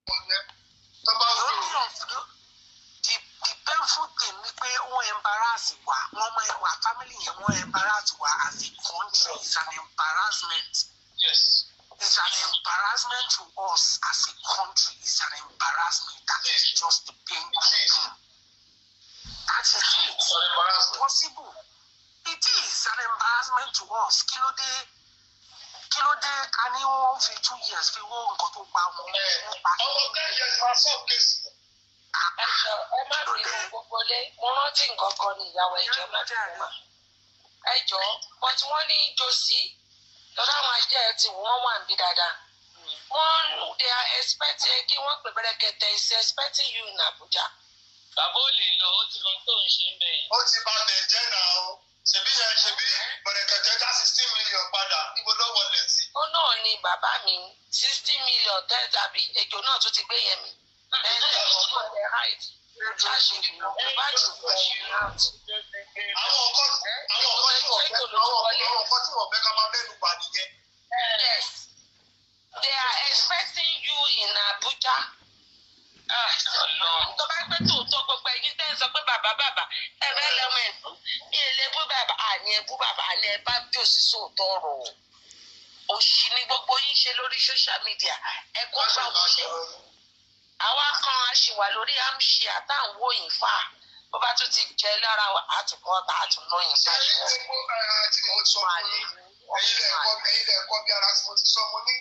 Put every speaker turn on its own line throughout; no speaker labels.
Yẹn tó bá
The
fi
only of the painful thing ni pé wọ́n embarrass wa, wọ́n máa wà family yẹn, wọ́n embarrass wa as a country. It's an embarrassment. It's an embarrassment to us as a country. It's an embarrassment. That is just the painful thing. That is it.
It's an embarrassment.
Possible. It is an embarrassment to us. Kí ló dé? Kí ló dé? Ká ní wọ́n fi 2 years fi wó nǹkan tó pa wọn. Wọ́n pa.
Ọmọ 10 years máa solve case.
Ẹ jọ, ẹ má bínú, gbogbo lé, mo rántí nǹkan kan ní ìyàwó. Ẹ jọ, má bínú mà, ẹ jọ, but wọ́n ní josi lọ́dọ̀ àwọn ajá ẹ ti wọ́n wà níbí dáadáa. Wọ́n, they are expecting kí wọ́n pè Bẹ̀rẹ̀kẹ̀tẹ̀ is expecting you in Abuja.
Bàbá ò lè lọ, ó ti lọ tó ń ṣe ń bẹ̀ yẹn.
Ó ti bá bẹ̀ jẹ́ náà o. Ṣèbí yẹn, ṣèbí Bẹ̀rẹ̀kẹ̀tẹ̀ dá 16 million padà, níbo ló wọlé sí?
Ó náà ni bàbá mi, 60 million tẹ́ tàbí ejò náà tún ti gbé yẹn mi. Ẹ ẹ ọmọ ẹ hide ṣáṣì bá ti wọ out.
Àwọn nǹkan tí wọ́n fẹ́ ká máa mẹ́nu bà nìyẹn.
Yes, they are expecting you in Abuja.
Ah, Ọlọ́run.
Tó bá gbé tòótọ́, gbogbo ẹ̀yin tẹ́ ń sọ pé bàbá bàbá ẹ fẹ́ lọ́mọ ẹ̀bú ní ilé bú bàbá, àní ẹ bú bàbá, àní ẹ bá jòsí sóòótọ́ ọ̀rọ̀. Òṣì ni gbogbo yín ṣe lórí social media. Ẹ kó bá wọn ṣe. Àwa kan a ṣì wà lórí amṣe àtàwọn òyìn fà bó bá tún ti jẹ lára wa, àtúkọ́ tá a tún lóyìn
Ṣé
káṣí.
gbogbo ẹ tí mo sọ fún yín, ẹ̀yin lẹ ẹ̀kọ́ bí ara tí mo ti sọ, mo ní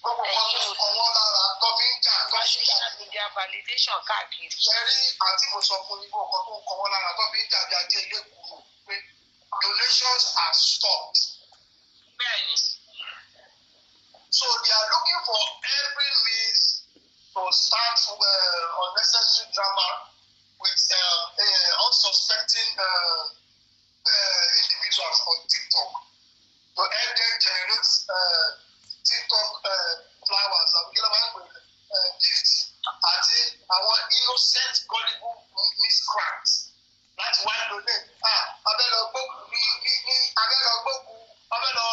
gbogbo nǹkan tó ń kọ wọ́n lára tó fi ń jà tó
Wá
fi ń jà.
Social media validation káàkiri.
Ṣe rí àti mo sọ fún yín, gbogbo nǹkan tó ń kọ wọ́n lára tó fi ń jà bí ajé ilé kúrò pé donations are stopped.
Bẹ́ẹ̀ni.
So they are looking for every means to start unnecessary drama with unsuspecting individuals on TikTok to help them generate TikTok flowers àbí kí ló máa ń pè é, gifts, àti àwọn innocent gullible miscreants láti wá donate. Ah, abẹ́lọ gbókùn ní abẹ́lọ gbókùn, abẹ́lọ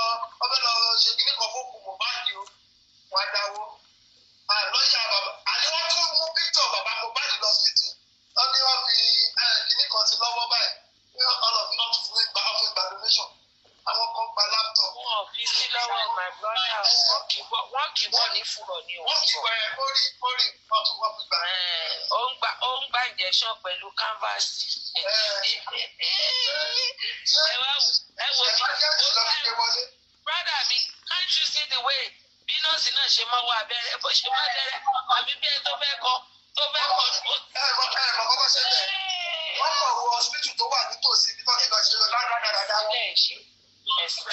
ṣe kíní kan fún Mohbad o, wọ́n á dáwó. Ah, lọ́ọ̀yà bàbá àní wọ́n tún mú picture bàbá Mohbad lọ sí tù, wọ́n ní wọ́n fi kíní kan sí lọ́wọ́ báyìí, ọlọ́ọ̀fi náà tún fi gba, wọ́n fi gba donation, àwọn kan gba laptop.
Wọn ò fi sí lọ́wọ́, my brother. Wọ́n kì í bọ̀, wọ́n kì í bọ̀ ní fúrọ̀ ní
Wọ́n fi
òwúrọ̀.
gbà ẹ̀ mórí mórí, wọ́n tún wọ́n fi gbà.
Ó ń gba injection pẹ̀lú canvas. Ẹ wá wò, ẹ wò bí
Emergency lọ fi gbé wọlé.
Brother mi, can't you see the way bí nọ́ọ̀sì náà ṣe máa wọ abẹ́rẹ́, bó ṣe máa bẹ̀rẹ̀, àbí bí ẹ tó fẹ́ kọ?
Ẹ mọ kọ́kọ́ ṣe bẹ́ẹ̀, wọ́n kọ̀ wọ hospital tó wà nítòsí ibi tó ti lọ ṣe ládàádáadáa wọn.
Ẹ ṣe ẹ̀sìn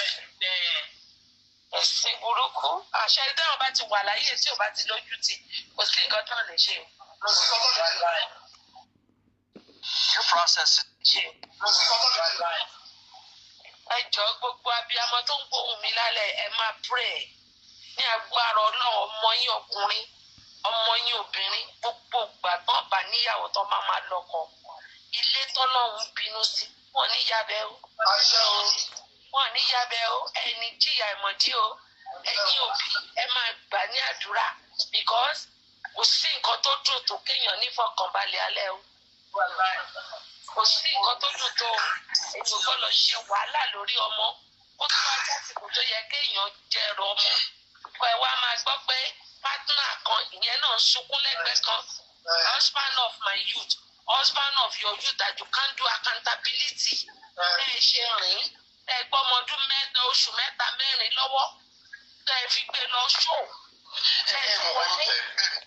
ẹ̀sìn burúkú. Àṣẹ táwọn bá ti wà láyé tí ò bá ti lójú tì, kò sí nǹkan tó lè ṣe o.
Lọ sí kọ́kọ́ lè ṣe.
Your process
Ṣe o.
Lọ sí kọ́kọ́ lè ṣe.
Ẹ jọ, gbogbo abiyamọ tó ń gbóhùn mi lálẹ́, ẹ máa pray ní agbára Ọlọ́run. Ọmọ yín ọkùnrin, ọmọ yín obìnrin, gbogbo ìgbà tán bá níyàwó, tán máa máa lọ́kọ, ilé tọ́lọ́run bínú sí wọn ní yabẹ́ o.
Àṣẹ o.
Wọn ní yabẹ́ o. Ẹni jìyà ìmọ̀dí o. Ẹ̀yin òbí, ẹ máa gbà ní àdúrà, because kò sí nǹkan tó dùn tó kéèyàn nífọ̀kànbalẹ̀ alẹ́ o. Kò sí nǹkan tó dùn tó ètò gbọ́dọ̀ ṣe wàhálà lórí ọmọ, ó tún wá jásìkò tó yẹ kéèyàn jẹrọ ọmọ kọ. Ẹ wá máa gbọ́ pé partner kan, ìyẹn náà ń sunkún lẹ́gbẹ̀ẹ́ kan, husband of my youth, husband of your youth that you can't do accountability. Ẹ ṣe rìn, ẹ gbọ́ ọmọ ọdún 3, oṣù 3, 4 lọ́wọ́ tẹ́ ẹ fi gbé lọ ṣó.
Ẹ ẹ mọ̀ wọ́n tẹ̀ bẹ́ẹ̀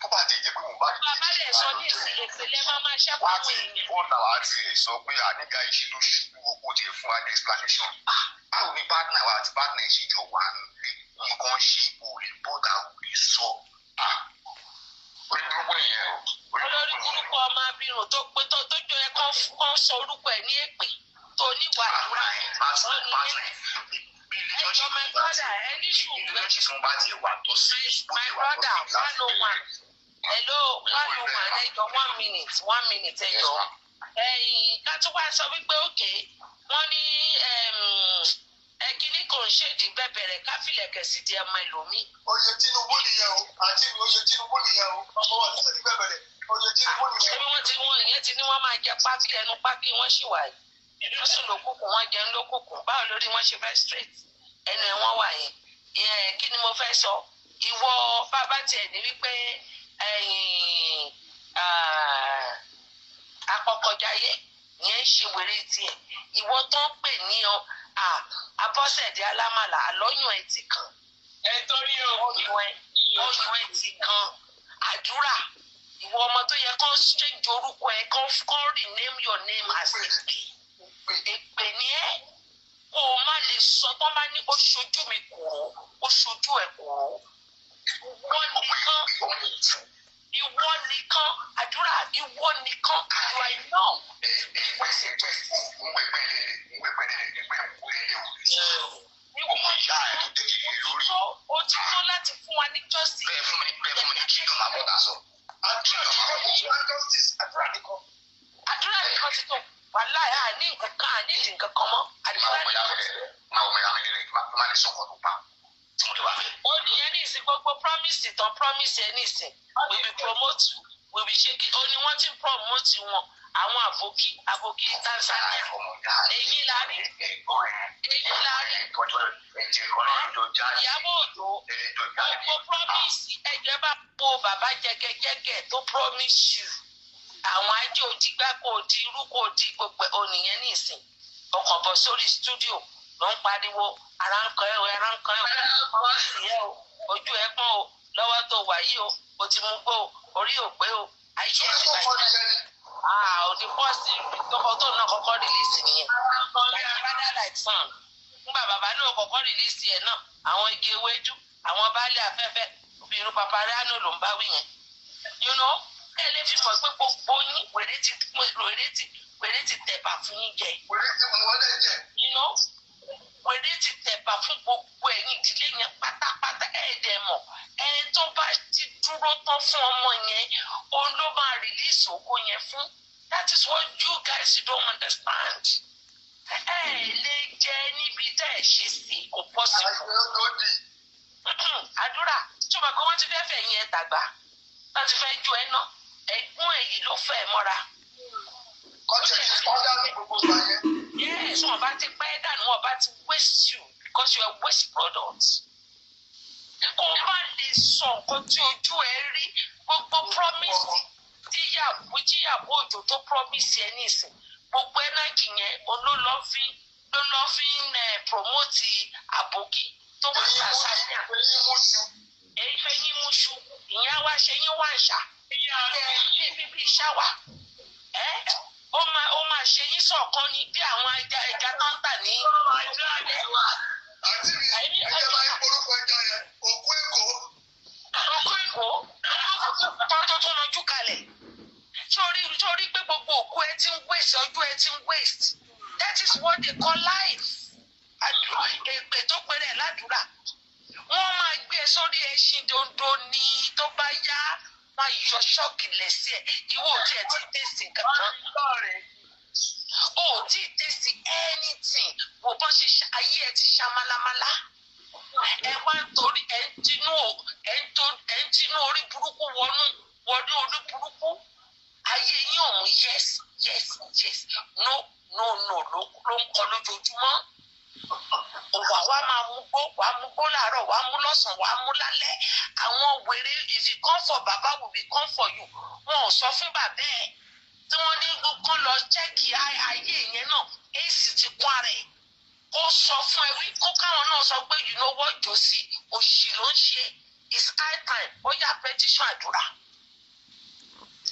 tó bá ti jẹ́ pé Mohbad
Bàbá rẹ̀ sọ ní ìsìn, ìpìlẹ̀ máa máa ṣẹ́
wá
fáwọn
ti
èèyàn.
fọ́ọ̀nù àwọn àti ẹ̀ sọ pé àníga ìṣe ló ṣubú, owó tiẹ̀ fún wa ní explanation. Báwo ni partner wa àti partner ẹ̀ ṣe jọ wà nílé, nǹkan ṣe, ò lè bọ́dà, ò lè sọ? Orí burúkú nìyẹn o.
Olórí burúkú, ọmọ abirùn tó pé tó jọ ẹ kán sọ orúkọ ẹ ní èpè tó níwà àdúrà.
Partner, partner.
Ẹjọ, my brother, ẹ ní sùúrù.
Relationship wọn bá tiẹ̀ wà tó sí bó
My
ti wà tó
brother,
sí
one oh one, hello, 101, ẹjọ, one minute, one minute, ẹjọ. Ẹyìn ká tún wá sọ wípé òkè wọ́n ní Ẹ kíní kò ń ṣèdí bẹ́bẹ̀rẹ̀ káfílẹ̀kẹ̀ sí di ọmọ ẹlòmíì.
Oyè Tinubu nìyẹn o, àti mi, oyè Tinubu nìyẹn o, ọmọ wa nígbà tí bẹ̀rẹ̀, oyè Tinubu nìyẹn.
Ṣé bí wọ́n ti wọ́n ìyẹn ti ní wọ́n máa jẹ pákí, ẹnu pákí wọ́n sì wà yìí. Wọ́n sùn lókùnkùn, wọ́n jẹun lókùnkùn. Báwo lórí wọ́n ṣe fẹ́ straight? Ẹnu ẹ̀ wọ́n wà yẹn. Ìyẹn kí ni mo fẹ́ sọ? Ìwọ bàbá tiẹ̀ ní wípé ẹ̀yìn akọkọjáyé yẹn ń ṣe wèrè tiẹ̀. Ìwọ tó ń pè ní ọ Abọ́sẹ̀dé alámàlà àlọ́yún ẹ̀ ti kàn.
Ẹ torí o.
Ọyàn ẹ ti kan. Àdúrà, ìwọ ọmọ tó yẹ kó change orúkọ ẹ, kó rename your name as èpè. Èpè ni ẹ. Kó o má lè sọ tó bá ní ó ṣojú mi kúrò, ó ṣojú ẹ kúrò. Ìwọ nìkan, ìwọ nìkan, àdúrà, ìwọ nìkan, you are enough.
Ọmọ ìyá ẹ tó tẹ̀lé lórí.
Ó ti tó láti fún wa ní justice.
Bẹ́ẹ̀ fún mi ní kí ló máa bọ̀ dà sọ.
Àdúrà nìkan, justice, àdúrà nìkan.
Àdúrà nìkan ti tó. Wàhálà ẹ̀ àní nǹkan kan, àní ìdí nǹkan kan mọ́.
Máa
Àdúrà
wọ ìyá mi
nìkan.
lẹ́lẹ̀, máa wọ ìyá mi lẹ́lẹ̀, máa lè sọ̀kọ̀ tó pa tí mo lè wà fẹ́.
Ó nìyẹn ní ìsìn, gbogbo promise tán promise ẹ ní ìsìn. We will promote you, we will ṣe kí ó ní wọ́n ti ń promote wọn. Àwọn àbòkí Tanzania.
Ọmọ ìyá ẹ.
Èyí la rí.
Ẹ̀gbọ́n ẹ.
Èyí la rí.
Ẹ̀gbọ́n ẹ̀jẹ̀ kan náà ló jáde.
Ìyábọ̀ Òjó.
Ẹni tó jáde.
Gbogbo promise ẹ̀jẹ̀ bá po bàbá jẹgẹjẹgẹ tó promise you. Àwọn ajé òdìgbà kò di irú kò di gbogbo ẹ̀ ònìyẹn ní ìsìn. Ọkàn bọ̀ sórí studio ló ń pariwo ara ń kan ẹ o, ara ń kan ẹ o, ìyẹn o, ojú ẹ pọ́n o, lọ́wọ́ tó wà yìí o, o ti mú gbó o, orí ò pé o, ayé ẹ ti bàjẹ́. Ah, òdi pọ́ọ̀sì tọkọ tó náà kọ́kọ́ release nìyẹn. Like father like son. Nígbà bàbá náà kọ́kọ́ release ẹ̀ náà, àwọn igi ewédú, àwọn baálé afẹ́fẹ́, obìnrin papariano ló ń bá wí yẹn. Ẹ lè fi mọ̀ pé gbogbo yín wèrè ti tẹ̀bà fún yín jẹ.
Wèrè ti mú wọn lẹ́jẹ̀.
Wèrè ti tẹ̀bà fún gbogbo ẹ̀yin ìdílé yẹn pátápátá, ẹ̀ dẹ̀ mọ̀. Ẹni tó bá ti dúró tán fún ọmọ yẹn, òun ló máa release ògo yẹn fún. That is what you guys don't understand. Ẹ lè jẹ níbi tẹ́ ẹ ṣe sí, kò possible.
Àìsàn ló dì.
Àdúrà, tí o mọ̀ pé wọ́n ti fẹ́ fẹ̀yìn ẹ̀ tàgbà, wọ́n ti fẹ́ ju ẹ ná, ẹ̀gbọ́n èyí ló fẹ́ mọ́ra.
Kọ́ńtẹ̀ ti pọ́n dànù gbogbo ìgbà yẹn.
Yes, wọn bá ti pẹ́ dànù, wọn bá ti waste you because you are waste product. Kó o má lè sọ nǹkan tí ojú ẹ rí, gbogbo promise tíyàwó Òjò tó promise ẹ nísìn, gbogbo energy yẹn ló lọ fi ń promote àbòkí tó wà Tanzania.
Eyín mú ṣu.
Èyí fẹ́ yín mú ṣu, ìyẹn wá ṣe yín wá ń ṣà ní bíbí ṣáwà ẹ, ó máa ṣe yín sọ̀kan ní bí àwọn ẹja tó ń tà ní.
Àǹtí mi, ẹ̀jẹ̀ máa ń polúkọ ẹja yẹn, òkú Èkó.
Òkú Èkó tó tún lọ́jú kalẹ̀. Sórí pé gbogbo òkú ẹ ti ń waste, ọjọ́ ẹ ti ń waste. That is what they call life. Àdúrà, èpè tó péré ládùúrà. Wọ́n máa gbé ẹ sórí ẹṣin dondo ní tó bá yá, wọ́n yọ ṣọ́ọ̀kì lẹ́sẹ̀. Ìwọ ò tiẹ̀ tí taste kankan. O ò tí taste anything. Wò bọ́n ṣe ayé ẹ ti ṣá málámálá. Ẹ wá ń torí ẹ ń tinú orí burúkú wọnú orí burúkú. Ayé yín ò mú yes, yes, yes, no, no, no ló ń kọ lójoojúmọ́. Wà wá máa mú gbó, wàá mú gbó láàárọ̀, wàá mú lọ́sàn-án, wàá mú lálẹ́. Àwọn wèrè, if you come for baba, we will come for you. Wọn ò sọ fún bàbá ẹ̀ tí wọ́n ní kán lọ check ayé yẹn náà, èsì ti kún ara ẹ̀. Kó sọ fún ẹ wí kó káwọn náà sọ pé, you know what, Josie, òṣì ló ń ṣe, it's high time. Ó yá, petition àdúrà.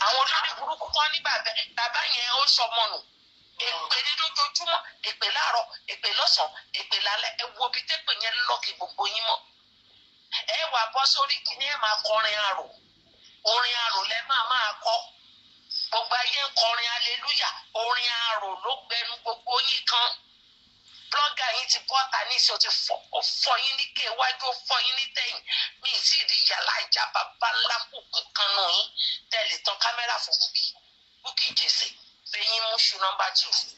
Àwọn olórí burúkú kan ní bàbá yẹn ó sọmọ nù. Èpè ní lójoojúmọ́, èpè láàárọ̀, èpè lọ́sàn-án, èpè lálẹ́. Ẹ wo ibi tẹ́pè yẹn lọ́ọ̀kì gbogbo yín mọ́. Ẹ wà bọ́ sórí kíní, ẹ máa kọrin àrò, orin àrò lẹ máa kọ. Gbogbo ayé ń kọrin aleluya, orin àrò ló gbẹnu gbogbo yín kan. Blogger yín ti bọ́ta ní ìṣe, o ti fọ, ó fọ yín ní ké iwájú, ó fọ yín ní tẹ̀yìn. Mi ì tí ì rí ìyàlá ìjà bàbá ńlá kù kankan nù yín tẹ̀lé tán kámẹ́rà fún Bukky Jesse fẹ̀yìn múṣu number 2.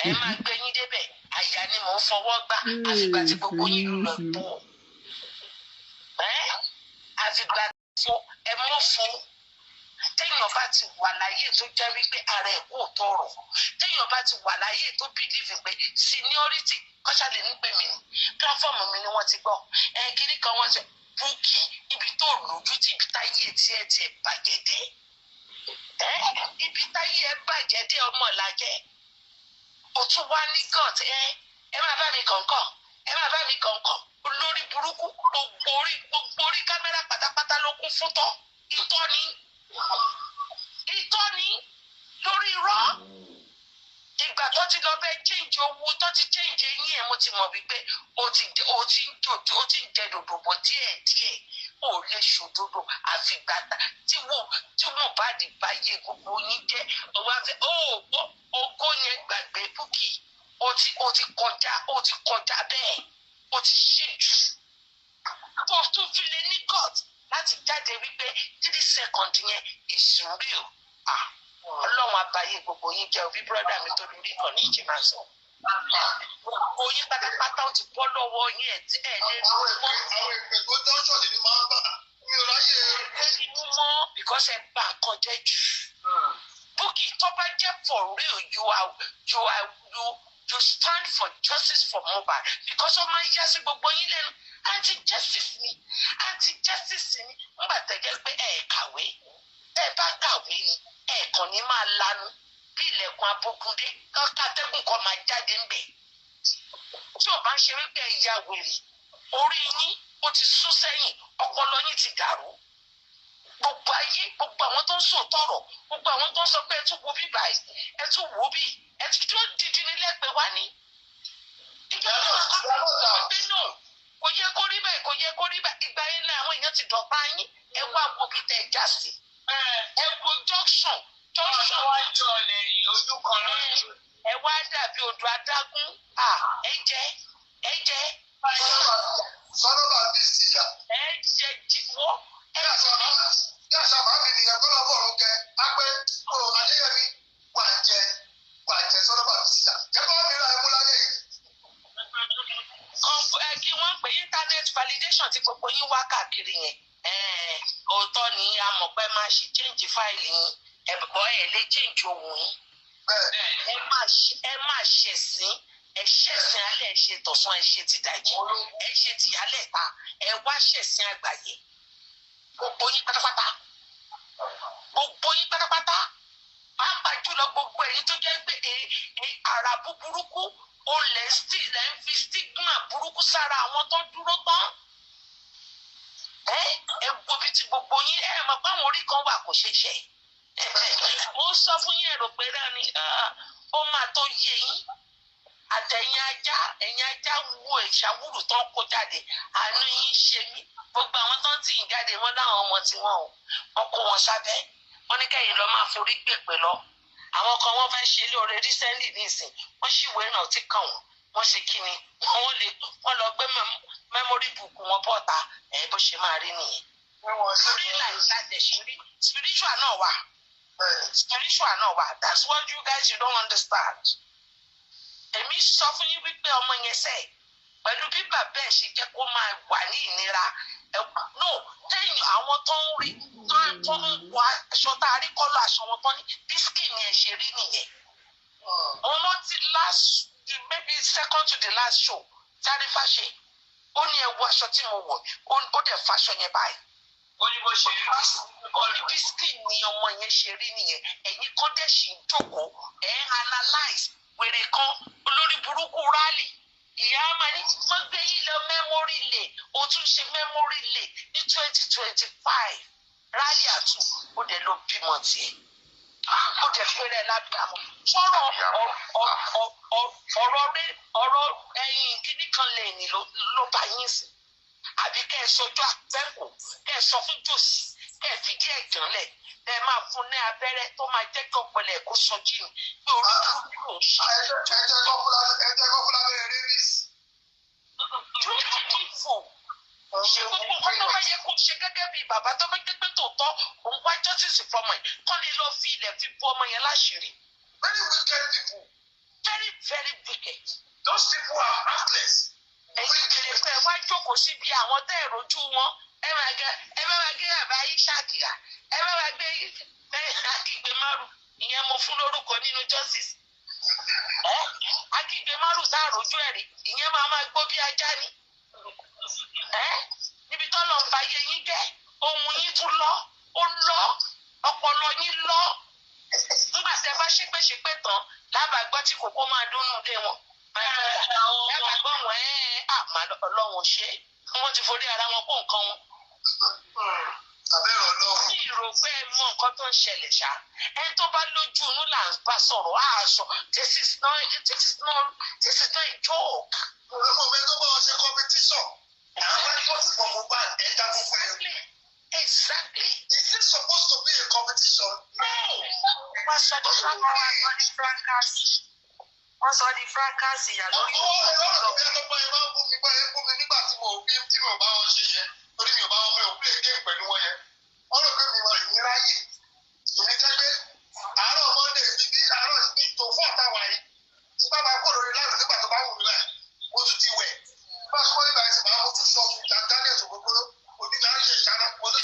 Ẹ máa gbé yín débẹ̀. Àyà ni mò ń fọwọ́ gbá àfìgbà tí gbogbo yín lọ bọ̀ ẹ́, àfìgbà fún ẹ mọ́ fún. Téèyàn bá ti wà láyé tó jẹ́ wípé ara ẹ̀ kò tọrọ, téèyàn bá ti wà láyé tó believe pé seniority kọ́ṣálẹ̀ ń pè mí ní platform mi ni wọ́n ti gbọ́ ẹ kiri kan, wọ́n ti Bukky ibi tó lójú tí ibi táyé tiẹ̀ tiẹ̀ bàjẹ́ dé ẹ, ibi táyé ẹ bàjẹ́ dé, ọmọ làjẹ́ o tún wá ní gut. Ẹ má bá mi kọ̀ǹkọ̀, ẹ má bá mi kọ̀ǹkọ̀. Olórí burúkú, gbogbo orí kámẹ́rà pátápátá ló kún fún tọ́. Ìtọ́ ni, ìtọ́ ni lórí irọ́. Ìgbà tó ti lọ bẹ change owó, tó ti change eyín ẹ̀, mo ti mọ̀ wípé o ti ń jẹ dòdò bọ̀ díẹ̀ díẹ̀. O lè ṣòdodo àfìgbà tí wọ́n bá di báyé gbogbo yín jẹ́. Òun àti ó ogó yẹn gbàgbé. Bukky, o ti kọjá, o ti kọjá bẹ́ẹ̀, o ti ṣe jù tó tún fi lè ní gut láti jáde wípé 3 second yẹn is real. Ah, Ọlọ́run abayé gbogbo yín jẹ́ òbí. Brother mi tó lórí ìkànnì ìjì máa sọ, gbogbo yín pátápátá, ó ti bọ́ lọ́wọ́ yín. Ẹ̀ tí ẹ̀ lè rí
Àwọn
mọ́.
èpè, àwọn èpè tó jọ́sọ̀ lèmi máa ń bà, mi ò ráyè.
Rí mọ́ because ẹ bà nǹkan jẹ́ jù. Bukky, tó bá jẹ́ for real, you are you you stand for justice for Mohbad, because ó máa ń yá sí gbogbo yín lẹ́nu, anti justice ni, anti justice ni. Nígbà tẹ̀jẹ́ pé ẹ kàwé, tẹ́ ẹ bá kàwé ni ẹ kàn ní máa lanu bí ilẹ̀kùn abókúndé, kátẹ́gùn kan máa jáde ń bẹ̀. Tí ò bá ń ṣe wípé ẹ ya wèrè, orí yín ó ti sún sẹ́yìn, ọpọlọ yín ti dàrú. Gbogbo ayé, gbogbo àwọn tó ń sọ tọrọ, gbogbo àwọn tó ń sọ pé ẹ tún wo bí báyìí, ẹ tún wo bí ẹ tún tó dídí ní lẹ́pẹ̀ wá ní. Ìjọba náà kọ́ pé no, kò yẹ kó rí bẹ́ẹ̀, kò yẹ kó rí bẹ́ẹ̀. Ìgbà yẹn náà àwọn èèyàn ti dọ̀pá yín. Ẹ wá wo bí tẹ̀ já sí, ẹ wo junction junction.
Wájú ọ̀lẹ̀ yìí, ojú kan lójú.
Ẹ wá dàbí odò adágún. Ẹ jẹ, ẹ jẹ.
Sọ́nọ́bà bí síyà.
Ẹ jẹ jíwọ́ ẹ jẹ.
Bí àṣà bá mi nìyẹn kọ́ lọ́wọ́ ọ̀run kẹ á pé o Adéyẹmí wà jẹ, wà jẹ sọ́nọ́bà bí síyà jẹ́ kọ́ mi ra ẹmú láyé yìí.
Ẹ kí wọ́n pè internet validation tí gbogbo yín wá káàkiri yẹn. Òótọ́ ni, a mọ̀ pé máa ṣe change file yín, ẹ bọ́ ẹ lè change ohun yín.
Bẹ́ẹ̀.
Ẹ máa ṣẹ̀sín, ẹ ṣẹ̀sín alẹ́, ẹ ṣe tọ̀sán, ẹ ṣe tìdajì, ẹ ṣe tìyálẹ̀ ta, ẹ wá ṣẹ̀sín àgbáyé. Gbogbo yín pátápátá, gbogbo yín pátápátá, pàápàá jùlọ gbogbo ẹ̀yin tó jẹ́ pé ara búburúkú ó lẹ̀ ń fi stigma burúkú sára àwọn tó dúró tán. Ẹ wo ibi tí gbogbo yín, ẹ mọ̀ pé àwọn orí kan wà kò ṣeé ṣe. Mo sọ fún yín, ẹ̀rọ pé rẹ́ ni ó máa tó yé yín. Àtẹ̀yìn ajá, ẹ̀yìn ajá wo ìṣàwùrù tó ń kó jáde, àánú yín ṣe mí. Gbogbo àwọn tó ń tì yín jáde, wọ́n láwọn ọmọ tiwọn o, wọ́n kó wọn sábẹ́, wọ́n ní kẹ́yìn lọ máa forí gbèpè lọ. Àwọn kan wọ́n fẹ́ ṣe lóore recently nísìn, wọ́n ṣìwé náà ti kàn wọ́n, wọ́n ṣe kí ni wọ́n lè wọ́n lọ gbé memory book wọn bọ́ta. Ẹ̀ bó ṣe máa rí nìyẹn. Real life láti ṣe rí, spiritual náà wà, spiritual náà wà. That's what you guys, you don't understand. Èmi sọ fún yín wípé ọmọ yẹn sẹ, pẹ̀lú bí bàbá ẹ̀ ṣe jẹ́ kó máa wà ní ìnira no tẹ́yìn, àwọn tó ń rí tó ń wọ aṣọ tá a rí kọ́lọ̀ aṣọ wọn tán ní bí skin yẹn ṣe rí nìyẹn. Òun wọn ti last, maybe second to the last show tárífà ṣe, ó ní ẹ wo aṣọ tí mo wọ̀, ó dẹ̀ faṣọ yẹn báyìí.
Ó ní bó ṣe rí.
Ó ní bí skin ni ọmọ yẹn ṣe rí nìyẹn. Ẹ̀yin kan dẹ̀ ṣì ń jókòó, ẹ̀ ń analyse wèrè kan, olórí burúkú rally. Ìyá máa ní wọ́n gbé yín lọ memory lane, ó tún ṣe memory lane ní 2025. Rally àtù, ó dẹ̀ ló bímọ tiẹ̀, ó dẹ̀ fẹ́rẹ̀ lábíàmọ́ sọ̀rọ̀ ọ̀rọ̀ rẹ̀, ọ̀rọ̀ ẹ̀yìn kíní kan lè ní ló bá yín sí, àbí kẹ́ ẹ sọjọ́ àtẹ́kù, kẹ́ ẹ sọ fún jòsì, kẹ́ ẹ fìdí ẹ̀ jànlẹ̀, ẹ máa fún ní abẹ́rẹ́ tó máa jẹ́ kí ọpọlọ ẹ̀ kó sọjí ni pé orí burúkú ló ń ṣe.
Ẹ jẹ́ kó fún lábẹ́rẹ́ rabies.
Beautiful ṣe gbogbo nǹkan tó bá yẹ kó ṣe gẹ́gẹ́ bí bàbá tó bá jẹ́ pé tòótọ́ òun wá justice fọmọ ẹ̀, kọ́ lè lọ fi ilẹ̀ fi bu ọmọ yẹn láṣìírí.
Very wicked people.
Very, very wicked.
Those people are heartless.
Ẹ̀yin ìdílé pé ẹ wá jókòó síbi àwọn tẹ́ ẹ̀ rojú wọn. Ẹ máa gẹ, ẹ bá máa gé bàbá Ishaq, ẹ bá máa gbé Akígbe Márù. Ìyẹn mo fún lórúkọ nínú justice. Ẹ Akígbe Márù tá a rojú ẹ̀ rí, ìyẹn máa máa gbó bí ajá ni. Ẹ níbi tọ́lọ̀ ń ba ayé yín jẹ́, ohun yín tún lọ, ó lọ, ọpọlọ yín lọ. Nígbà tẹ bá ṣépèṣépè tán, lábàá gbọ́ tí kòkó máa dúnnú dé wọn. My brother, lábàá gbọ́ wọn ẹ́ àmà Ọlọ́run ṣe é, wọ́n ti forí ara wọn kó nǹkan wọn.
Àbẹ̀rẹ̀ Ọlọ́run.
Ní ìrò pé ẹ mọ nǹkan tó ń ṣẹlẹ̀ ṣá, ẹni tó bá lójú inú là ń bá sọ̀rọ̀ á sọ. This is not a joke.
Mo fẹ́ tó bá wọn ṣe competition. Àwọn ẹgbẹ́ tó pọ̀ Mohbad ẹja gbogbo ẹ̀.
Exactly.
Is it supposed to be a competition?
No. Wọ́n sọ di fracas.
Wọ́n sọ di fracas ìyá lórí
Ọwọ́ ọ̀rọ̀ tó bẹ́ẹ̀ tó bá yẹn máa ń bú mi, bá yẹn bú mi nígbà tí mo bí tí mi ò bá wọn ṣe yẹn, torí mi ò bá wọn, mi ò play game pẹ̀lú wọn yẹn. Wọ́n rò pé mi wà ní ráyè. Èmi jẹ́ pé àárọ̀ Monday mi bí àárọ̀ bí tó fún àtàwà yìí. Tí bá máa kó lórí láàrú nígbà tó bá wù mí báyìí, mo tún ti wẹ̀. Bá a sọ nígbà yẹn sì máa mo tún sọ fún Daniel Ògógóró, òbí mi á ṣe ìṣáná, mo tún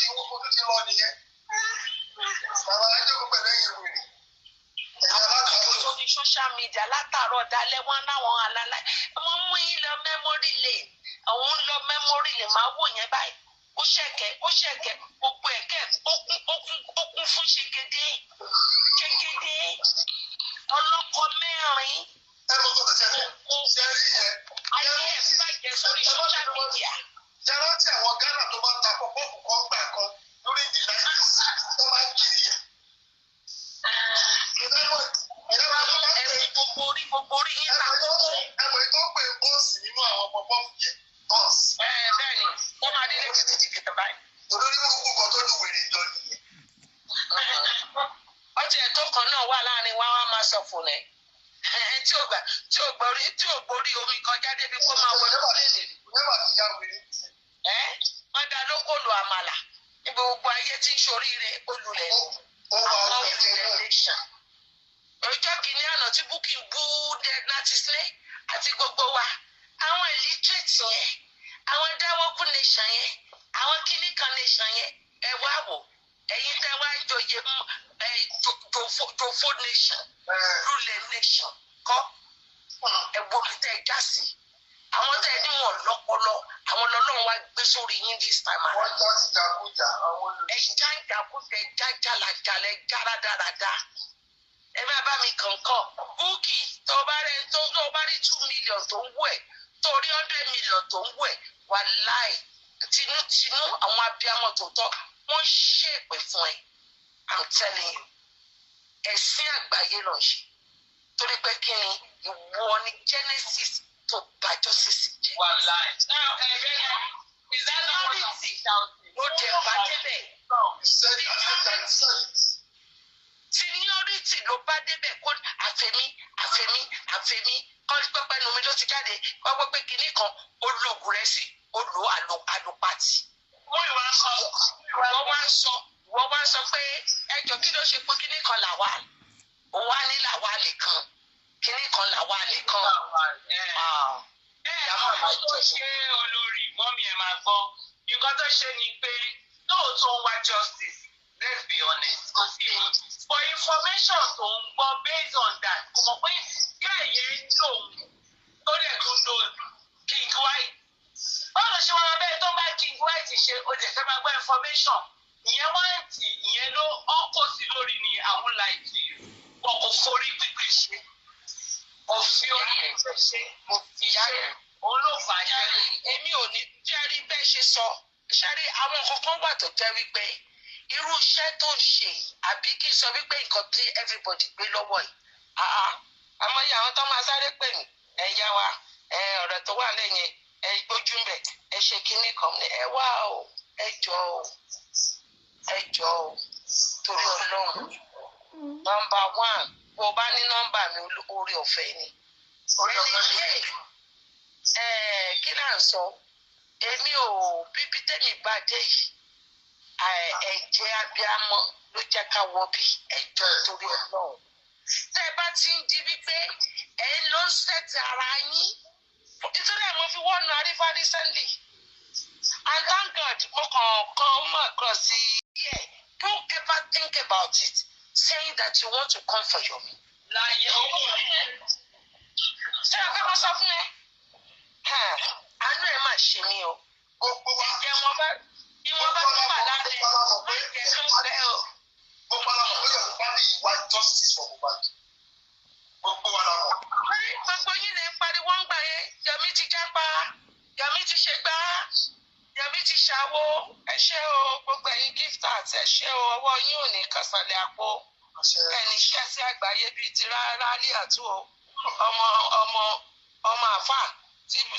ti lọ nìyẹn. Bàbá ajókòó pẹ̀lú ẹ̀yìn wèrè. Ẹ̀yin alágbàdo.
Lórí social media látàárọ̀ dalẹ́, wọn láwọn alálà wọn mú yín lọ memory lane. Àwọn ń lọ memory lane, máa wò yẹn báyìí. Ó ṣẹ̀kẹ́, ó ṣẹ̀kẹ́, gbogbo ẹ̀kẹ́ ó kún, ó kún, ó kún fún ṣègede ṣègede ọlọ́kọ mẹ́rin.
Ẹ mọ̀ kó tó ṣẹlẹ̀. Ṣe rí yẹn.
Ayé ẹ̀ bàjẹ́ sórí social media.
Ṣe rántí àwọn Ghana tó máa ń ta pọpọ́ọ̀fù kan gbà kan lórí the 90s tó máa ń kiri yẹn?
Ẹ̀sìn gbogbo orí yín ta kókó.
Ẹ̀mọ̀ tó ń pè bọ́ọ̀sì nínú àwọn pọpọ́ọ̀fù yẹn, bọ́ọ̀sì.
Ẹ bẹ́ẹ̀ ni, ó máa dé létí títí kìtà báyìí.
Olórí burúkú kan tó lu wèrè jọ nìyẹn.
Ọjà ẹ̀tọ́ kan náà wà láàrin wa, wá máa sọ fún ẹ tí ò gbà, tí ò gbórí, tí ò gbórí omi kọjá débi kó máa wọlé lélẹ̀.
Nígbà tí ya wèrè ti.
Ẹ wọ́n dá lókòlò àmàlà níbi gbogbo ayé tí ń ṣoríire olùlẹ̀.
Ó wà
àwọn
ó fẹ́
olùlẹ̀ nation. Ọjọ́ kìíní àná tí Bukky bú láti sílẹ̀ àti gbogbo wa, àwọn illiterate yẹn, àwọn dáwọ́kú nation yẹn, àwọn kíníkan nation yẹn, ẹ wá wò ẹ̀yin tẹ́ wá joyè ẹ jòfó nation, lulẹ̀ nation kọ́. Ẹ wo bí tẹ́ ẹ já sí, àwọn tẹ́ ẹ ní wọn lọ́pọlọ, àwọn lọ́lọ́run wá gbé sórí yín this time around.
Wọ́n já sí jagunjà àwọn
Ẹ
olùsọ.
já ìjàkújẹ, já jàlàjàlẹ, já rádaràda. Ẹ má bá mi kàn Bukky, tó bá rẹ tó bá rí 2 million tó ń wẹ̀, tó rí 100 million tó ń wẹ̀, wàláì, tinútinú àwọn abiyamọ tòótọ́ wọ́n ń ṣèpè fún ẹ. I'm telling you, ẹ̀sìn àgbáyé ló ń ṣe, torí pé kí ni ìwọ ni genesis tó bá justice jẹ́.
Wàláì. Now, ẹ bẹ́ẹ̀, is that not what I'm shouting?
Ló dẹ̀ bá débẹ̀.
He said, I can say it.
Seniority ló bá débẹ̀ kó àfẹ̀mí, àfẹ̀mí, àfẹ̀mí kọ́ pẹ́pẹ́ nu mi ló ti jáde kọ́ pẹ́pẹ́ kinní kan olóògùn rẹ̀ sí ó lò àlòpàtì.
Mú ìwà ń kọ́.
Wọ́n wá ń sọ pé ẹjọ́ kí ló ṣe pé kinní kan là wà, òun wá ní làwa nìkan, kinní kan làwa nìkan. Ah,
Ẹ
ìyá
mọ̀
màmá
nǹkan tó
jẹ̀bù.
ṣe olórí mọ́mí, ẹ̀ máa gbọ́. Nǹkan tó ṣe ni pé lóòótọ́ ń wá justice, let's be honest, kò sí èyí. For information tó ń gbọ́, based on that, kò mọ̀ pé guy yẹn ń lò ó tó dẹ̀ tún lo King White. Báwo ló ṣe wá máa bẹ́ẹ̀ tó ń bá King White ṣe, o dẹ̀ fẹ́ máa gbọ́ information? Ìyẹn wá ń tì, ìyẹn ló ọkọ̀ sí lórí ni àwọn láìpẹ́ wọn kò forí pípé ṣe. Kò fi orí pípé ṣe.
Ìyá rẹ̀.
Òun ló fà á jẹ́.
Jerry, èmi ò ní Jerry bẹ́ẹ̀ ṣe sọ. Ṣẹ́rí, àwọn nǹkan kan wà tó jẹ́ wípé irú iṣẹ́ tó ń ṣe yìí, àbí kí n sọ wípé nǹkan tí everybody gbé lọ́wọ́ yìí. Àá, àmọ́ iye àwọn tó máa sáré pè mí, ẹ yá wa, ẹ ọ̀rọ̀ tó wà lẹ́yìn, ẹ gbójú ń bẹ̀, ẹ ṣe kinní kan ní ẹ wá o, ẹ jọ o, ẹ jọ o, torí Ọlọ́run. Number one, bó o bá ní nọ́mbà mi, orí ọ̀fẹ́ ni.
Orí ọ̀fẹ́ ni.
Ẹ kí là ń sọ? Èmi ò bíbí tẹ́mi bá dé yìí, ẹ̀jẹ̀ abiyamọ ló jẹ́ ká wọ bí ẹjọ́, torí Ọlọ́run. Tẹ́ ẹ bá ti ń di wípé ẹ ń lọ set ara yín, nítorí ẹ̀ mo fi wọ́n nu Arífá recently, and thank God mo kàn kàn mọ̀ across the year. Don't ever think about it, saying that you want to come for Yomi.
Láyé owó.
Ṣé o fẹ́ kó sọ fún ẹ? Àánú ẹ máa ṣe mí o.
Gbogbo wa.
Ìjẹ́ wọn bá ìwọ̀n bá tó wà lábẹ́ má jẹ́ tó bẹ́ o.
Gbogbo wa la mọ̀ pé Yomi Fabiyi wá justice for Mohbad. Gbogbo wa la mọ̀.
Gbogbo yín lè ń pariwo ń gbà yẹn, Yomi ti jápa, Yomi ti ṣe gbá, Yomi ti ṣàwo. Ẹ ṣé o, gbogbo ẹ̀yin gifters, ẹ ṣé o, ọwọ́ yín ò ní kàsàlẹ̀ àpò. Ẹni iṣẹ́ sí àgbáyé bíi ti rálí àtú o. Ọmọ ọmọ ọmọ àfà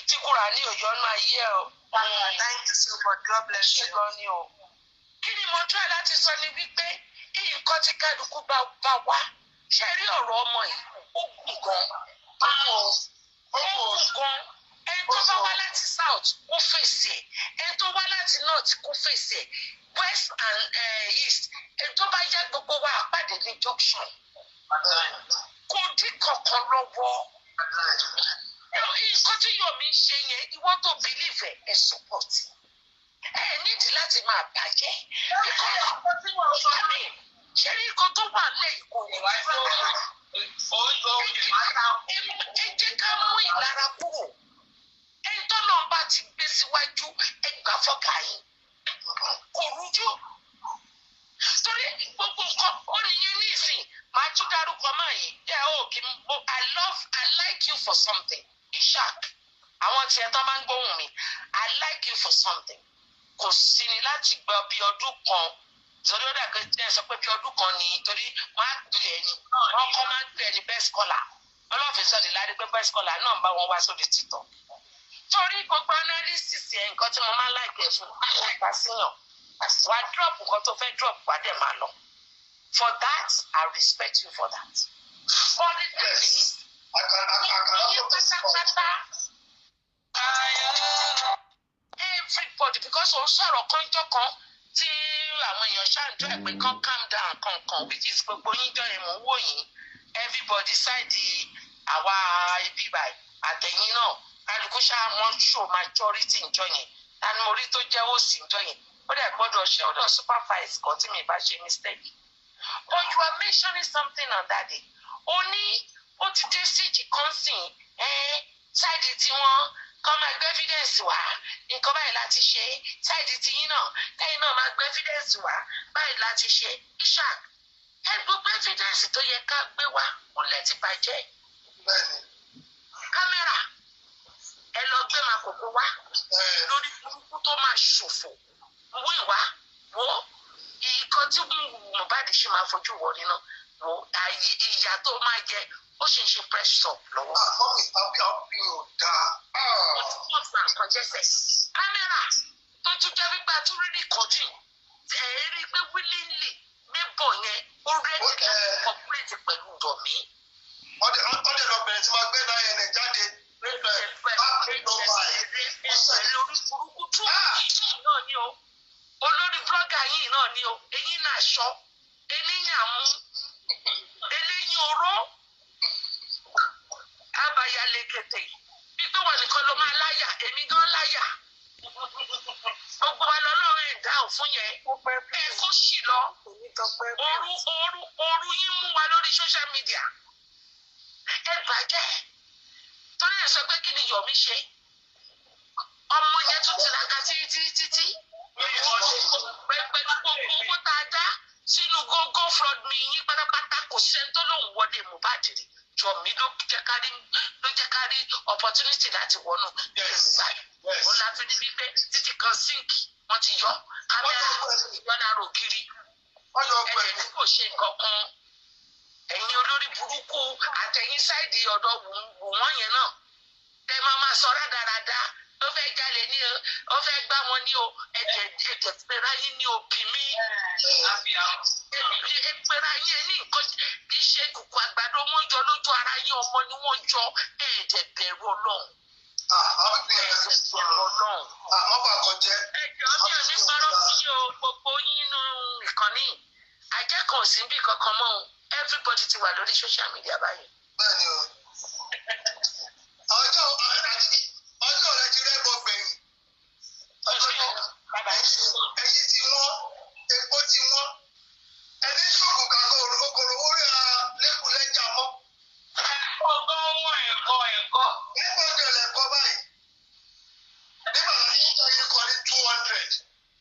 tí kúrà ní òyọ́nú ayé ẹ o.
Thank you so much. God bless
Ṣé
you.
gan ni o. Kí ni mo try láti sọ ni wípé nǹkan tí kálukú bá bá wá ṣe rí ọ̀rọ̀ ọmọ yìí, ó gùn gan. Ó gùn gan. Ẹni tó bá wá láti south kó fèsì ẹ̀, ẹni tó wá láti north kó fèsì ẹ̀, west and east, ẹni tó bá yá, gbogbo wa àpàdé ní junction. Kò dín kankan lọ́wọ́. Nǹkan tí Yomi ń ṣe yẹn, ìwọ tó believe ẹ, ẹ support ẹ nídìí láti máa bàjẹ́, because I mean, ṣé ní nǹkan tó wà lẹ́yìn kò wá? Ẹ jẹ́ ká mú ìlara kúrò. Ẹni tó náà bá ti gbé síwájú, ẹ gbà fọ́gà yìí, kò rújú, torí gbogbo nǹkan ó nìyẹn ní ìsìn máa tún dárúkọ máa yìí yẹ ó kí n bó. I love, I like you for something, Ishaq. Àwọn tiẹ̀ tó máa ń gbóhùn mi, I like you for something. Kò sí ni láti gba bí ọdún kan, torí ó dà pé ẹ sọ pé bí ọdún kan ni, torí wọ́n á pè é ní wọ́n kọ́ máa ń pè é ní best scholar. Ọlọ́fin sọ̀dí lárí pé best scholar náà ń bá wọn wá sórí títọ̀, torí gbogbo analysis ẹ̀, nǹkan tí mo máa ń like ẹ̀ fún, ó gbà síyàn wàá drop nǹkan tó fẹ́ drop, wàá dẹ̀ máa lọ. For that, I respect you for that. For the thing is,
I can I, I can
yín pátápátá, everybody, because òun sọ̀rọ̀ kọ́njọ́ kan tí àwọn èèyàn ṣáàjọ ẹ̀ pé kán calm down kankan, which is gbogbo yín jọ ẹ̀ mò ń wò yín, everybody side àwa ibi báyìí àtẹ̀yìn náà, kálukú ṣáà wọ́n show majority njọ yẹn. Tani mo rí tó jẹ́wọ́ sí njọ yẹn? Ó dẹ̀ gbọ́dọ̀ ṣe ó dọ̀ supervise kan tí mi bá ṣe mistake. But you are mentioning something on that day, ó ní ó ti dé stage kan sìn ẹ́, side tiwọn kọ́ máa gbé evidence wá, nǹkan báyìí láti ṣe, side tiyín náà, kẹ́yìn náà máa gbé evidence wá, báyìí láti ṣe. Ishaq, ẹ gbogbo evidence tó yẹ ká gbé wá, ó lẹ ti bàjẹ́. Kámẹ́rà, ẹ lọ gbé makoko wá lórí burúkú tó máa ṣòfò wíwá wo ìkan tí Mohbad ṣe máa fojú wọ nínú wo ìyà tó máa jẹ. Ó sì ń ṣe press up lọ́wọ́.
Mummy, àbí àbí ò dáa.
Wọ́n fa nǹkan jẹ́sẹ̀. Kámẹ́rà tó tún jẹ́ wípé a tún rí recording, ẹ̀ rí i pé willingly neighbor yẹn ó ready láti cooperate pẹ̀lú Yomi.
Ọdẹ lọ bẹ̀rẹ̀ tí máa gbé náà yẹn jáde.
Ẹ̀rẹ̀ orí burúkú tún yìí náà ni o. Olórí blogger yìí náà ni o. Eyín náà ṣọ, eyín àmú, eléyín oró, abayalekete. Bí pé wọn nìkan ló máa láyà, èmi gan láyà. Gbogbo wa lọ́lọ́run ẹ̀dá òfún yẹn. Ẹ kó sì lọ. Ooru ooru ooru yín mú wa lórí social media. Ẹ bàjẹ́. Torí ẹ sọ pé kí ni Yomi ṣe? Ọmọ yẹn tún tiraka títí títí. Pẹ̀lú gbogbo owó tá a dá sínú gógó fraud mi yín pátápátá, kò sẹ́ni tó lóun wọlé Mohbad rí. Yomi ló jẹ́ ká rí opportunity láti wọnú Mohbad. Ó la fi ní wípé títí kan sink wọ́n ti yọ kámẹ́rà yọ lára ògiri. Ẹ̀jẹ̀ ní kò ṣe nǹkan kan. Ẹ̀yin olórí burúkú àtẹ̀yìn side ọ̀dọ̀ wù wọ́n yẹn náà. Tẹ máa máa sọ rádaràda, ó fẹ́ jalè ní o, ó fẹ́ gbá wọn ní o, ẹ̀jẹ̀ ẹ̀jẹ̀ pera yín ní òbí mi. Pera yín ẹ ní nǹkan kì í ṣe kùkù àgbàdo wọn jọ lójú ara yín, ọmọ ni wọ́n jọ, ẹ̀ẹ́dẹ̀ bẹ̀rù Ọlọ́run. Ẹ̀ẹ́dẹ̀ bẹ̀rù Ọlọ́run.
Àmọ́ bà kọ jẹ́.
Ẹjọ́ mi ò ní parọ́ fún yín o, gbogbo yín nínú ìkànnì. Ajẹ́ kan ò sí bí kankan mọ́ o. Everybody ti wà lórí social media báyìí.
Bẹ́ẹ̀ni o. Ọjọ́ ọjọ́ rẹ ti rẹ́bọ gbẹ̀yìn. Ọjọ́ ẹyin tí wọ́n, epo tí wọ́n. Ẹni ṣògùn kàkọ́ okòrò owó rẹ̀ lẹ́kùn lẹ́jà mọ́.
Ọgọ́ wọn ẹ̀kọ́ ẹ̀kọ́.
Nígbà ọjọ́ lẹ́kọ́ báyìí. Nígbà tí wọ́n yí kọ ní 200,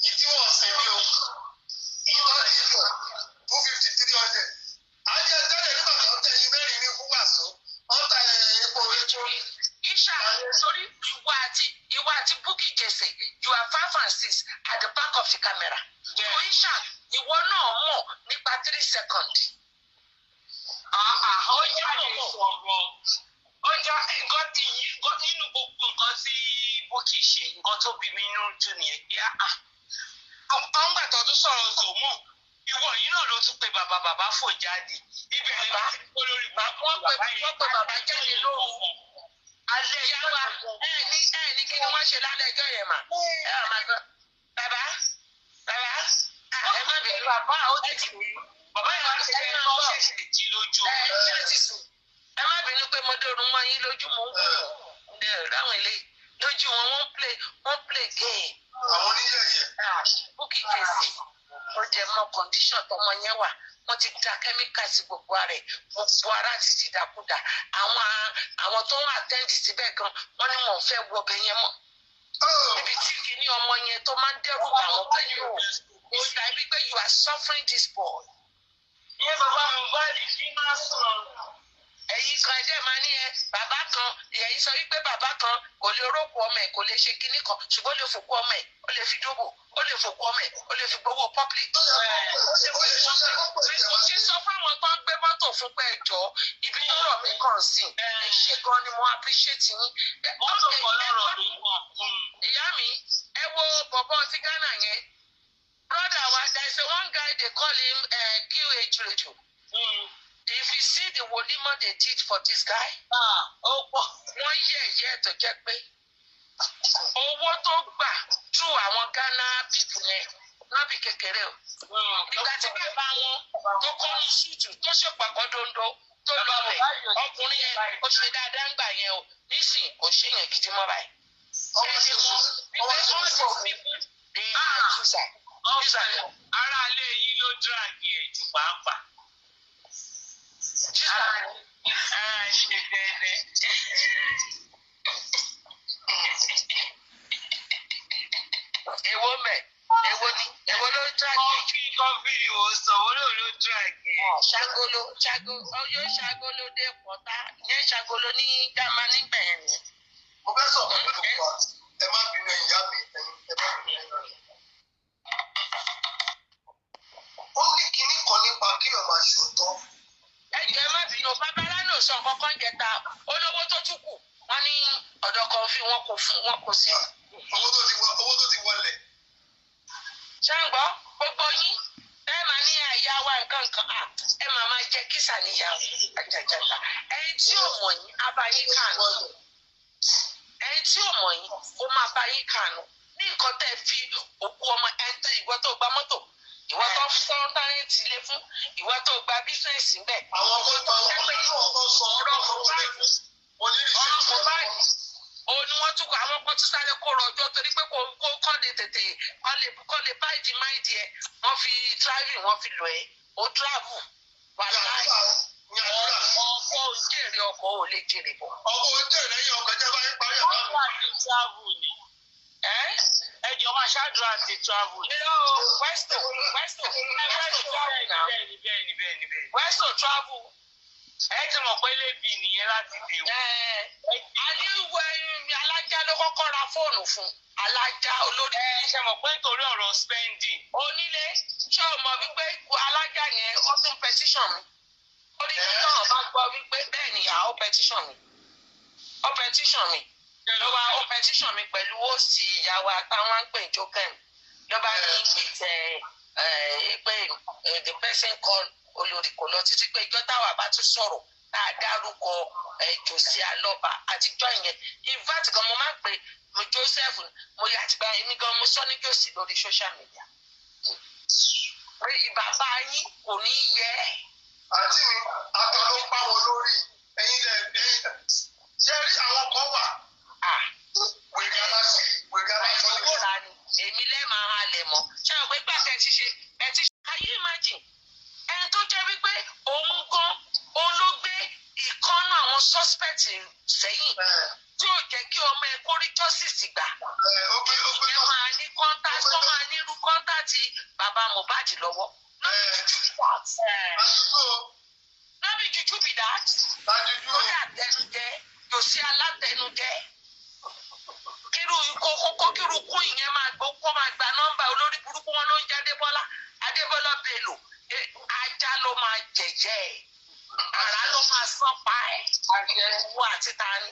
yìí tí wọ́n sìn ní o. Ìtọ́ yìí kọ 250, 300. Ajẹ́ tẹ́lẹ̀ nígbà tó ń tẹ ẹyin mẹ́rin ní fún wàsó. Wọ́n ta epo epo.
Isha, sorry, ìwọ àti Bukky Jesse, you are five and six at the back of the camera. So Isha, ìwọ náà mọ̀ nípa 3 seconds.
Ó jáde sọ̀rọ̀. Ó já nǹkan tí yí nínú gbogbo nǹkan tí Bukky ṣe, nǹkan tó bí mi nínú jù nìyẹn pé àwọn gbà tó tún sọ̀rọ̀ Zòmọ̀, ìwọ yìí náà ló tún pe bàbá bàbá fò jáde. Ibẹ̀ ni
Bàbá,
wọ́n ti kó lórí
wọ́n pe bàbá jáde lóru. Alẹ́ ìyá wa, ẹ ní kí ni wọ́n ṣe lálẹ́ ẹjọ́ yẹn mà? Ẹ wà máa gbọ́. Bàbá, bàbá, ẹ má bínú.
Bàbá ó ti pè é. Bàbá yẹn wá ti
Ẹ
fẹ́
máa
lọ
bọ̀.
ṣẹ̀ṣẹ̀ jí lójú
Ẹ
oorun.
ṣe ti sùn. Ẹ má bínú pé mo dórun mọ́ yín lójú, mò ń wò ó. Ẹ ráwọn eléyìí. Lójú wọn, wọ́n play game.
Àwọn oníyẹ̀yẹ̀.
Bukky Jesse, ó jẹ mọ́ condition tọmọ yẹn wà. Wọ́n ti da chemical sí gbogbo ara ẹ̀, gbogbo ara ti di dàkúdà. Àwọn tó ń attend síbẹ̀ gan, wọ́n ní wọn ò fẹ́ wọ ọbẹ̀ yẹn mọ́. Níbi tí kìíní ọmọ yẹn tó máa ń dẹ́rù bà wọ́n pé yóò, it's like wípé you are suffering this boy.
Ìyẹn bàbá Mohbad kí máa sọ̀rọ̀.
Ẹ̀yin kan ẹ̀dẹ̀ máa ní ẹ bàbá kan, ẹ̀yin sọ wípé bàbá kan kò lè rókù ọmọ ẹ̀, kò lè ṣe kinní kan, ṣùgbọ́n ó lè fòkú ọmọ ẹ̀, ó lè fi dóbò, ó lè fòkú ọmọ ẹ̀, ó lè fi gbowó public. Mo ṣe sọ fáwọn tó ń gbé mọ́tò fún pé ẹjọ́ ibi tọ́rọ̀ mi kàn sí, ẹ ṣe gan ni, mo appreciate yín.
Mọ́tò kan lọ́rọ̀ ló wà.
Ìyá mi, ẹ wo bọ̀bọ̀ ti Ghana yẹn, brother wa, there is a one guy they call him QH Radio. If you see the wolimo they did for this guy,
Ó pọ̀.
Wọ́n yẹ̀yẹ́ tó jẹ́ pé owó tó gbà through àwọn Ghana people yẹn nábì kékeré o. Ìgbà tí bàbá wọn tó kọ́ ní ṣùtù tó ṣèpàkọ́ dondo tó lọlẹ̀, ọkùnrin yẹn ó ṣe dáadáa ń gbà yẹn o. Nísìnyí kò ṣe yẹn gidi mọ́ báyìí. Ẹni wọn wípé all these people, they are user. User ni wọ́n.
Ará ilé yín ló drag ẹ̀ jù pàápàá.
User ni wọ́n.
Ẹ ṣe dẹ́dẹ́.
Èwo mẹ́? Èwo ni? Èwo ló drag ẹ̀ jù?
Kọ́fí kọ́fí ni mo sọ, wọ́n náà ló drag ẹ̀.
Ṣagolo ṣago yóò ṣagolo dé pọ̀tá yẹn, ṣagolo ní gàmá nígbà yẹn nìyẹn.
Mo fẹ́ sọ̀rọ̀ pẹ̀lú wa. Ẹ má bínú, ẹ̀yin ìyá mi, ẹ̀yin ẹ má bínú, ẹ̀yin ìyá mi. Ó ní kinní kan nípa kéèyàn máa ṣòótọ́.
Ẹjọ, ẹ má bínú, babalá sọ kọ́kọ́ ń jẹta olówó tó tún kù, wọ́n ní ọ̀dọ̀ kan fi wọn kò fún wọn kò sí.
Owó tó ti wọlẹ̀.
Ṣáǹgbọ́ gbogbo yín, ẹ máa ní àyà wa nǹkan kan à, ẹ máa máa jẹ kísà níyàwó àjàjàjà. Ẹni tí ò mọ̀ yín á bá yín kànú. Ẹni tí ò mọ̀ yín ó máa bá yín kànú ní nǹkan tẹ́ fi òkú ọmọ ẹni tó, ìwọ tó gba mọ́tò, ìwọ tó sọ́ńtánẹ́ẹ̀tì ilé fún, ìwọ tó gba business ńbẹ̀.
Àwọn kan àwọn kan sọ
Ọ̀rọ̀
ọ̀rọ̀
Mohbad,
mo ní
ọ̀rọ̀
receipt.
Mohbad, òun ni wọ́n tún kọ àwọn kan tún sáré kó rọjò torí pé kò kọ́ lè tètè kọ́ lè báyìí máìdì ẹ̀, wọ́n fi travelling, wọ́n fi lọ ẹ̀, ó travel wà láì
Ní àdúrà.
Ọkọ̀ ò jèrè, ọkọ̀ ò lè jèrè bọ̀.
Ọkọ̀ oúnjẹ lẹ́yìn ọkọ̀ jẹ́ báyìí parí ẹ̀ bá mi.
Ṣáàdúrà ti travel ni.
Ẹ́
Ẹ jọ máa ṣáàdúrà ti travel ni.
Irọ́ o, Westo Westo Westo travel now.
Bẹ́ẹ̀ni, bẹ́ẹ̀ni, bẹ́ẹ̀ni, bẹ́ẹ̀ni.
Westo travel.
Ẹ ti mọ̀ pé lébi nìyẹn láti dé o.
Ẹ̀ a ní wẹ alájà ló kọ́kọ́ ra fóònù fún alájà olórí.
Ẹ ṣe mọ̀ pé nítorí ọ̀rọ̀ spending.
Onílé, ṣé o mọ̀ wípé alájà yẹn, ó tún petition mi? Ó ní kí náà bá gbọ́ wípé bẹ́ẹ̀ ni, ó petition mi, ó petition mi ló wá, ó petition mi pẹ̀lú òsì ìyàwó àtàwọn ń pè jókèm ló bá ní ìtẹ̀ ẹ pé the person call olórí kò lọ títí pé ìjọ táwa bá tún sọ̀rọ̀ tá a dárúkọ Jòsí Alọ́ba àtijọ́ ìyẹn. In fact gan, mo máa ń pè mo Joseph, mo yà àtìgbà èmi gan mo sọ ní Jòsí lórí social media pé bàbá yín kò ní yẹ.
Àǹtí mi, ata ló ń pa wọn lórí. Ẹ̀yin lẹ ẹ̀yin ṣe rí àwọn kan wà. Wèrè aláṣọ, wèrè aláṣọ ni
Àìsàn
wọ́n.
rà ni èmi lẹ́ẹ̀ máa halẹ̀ mọ́. Ṣé o pé gbàtẹ́ ti ṣe ẹ ti ṣe. Can you imagine? Ẹni tó jẹ́ wípé òun gan òun ló gbé ìkànnù àwọn suspect sẹ́yìn tí ò jẹ́ kí ọmọ ẹ kó rí justice gbà.
Ó gbé ó gbé
Ẹ máa ní contact kó máa ní irú contact bàbá Mohbad lọ́wọ́.
Àdúgbò
No be juju be that.
àdúgbò.
Lórí àtẹnujẹ, yóò sí alátẹnujẹ. Kírú kókó kírú kún ìyẹn máa gbó kó máa gba nọ́mbà olórí burúkú wọn ló ń jẹ́ Adébọ́lá. Adébọ́lá Bello, ajá ló máa jẹ̀jẹ̀ ẹ̀. Àrá ló máa sán pa ẹ́. Wo àti ta ni?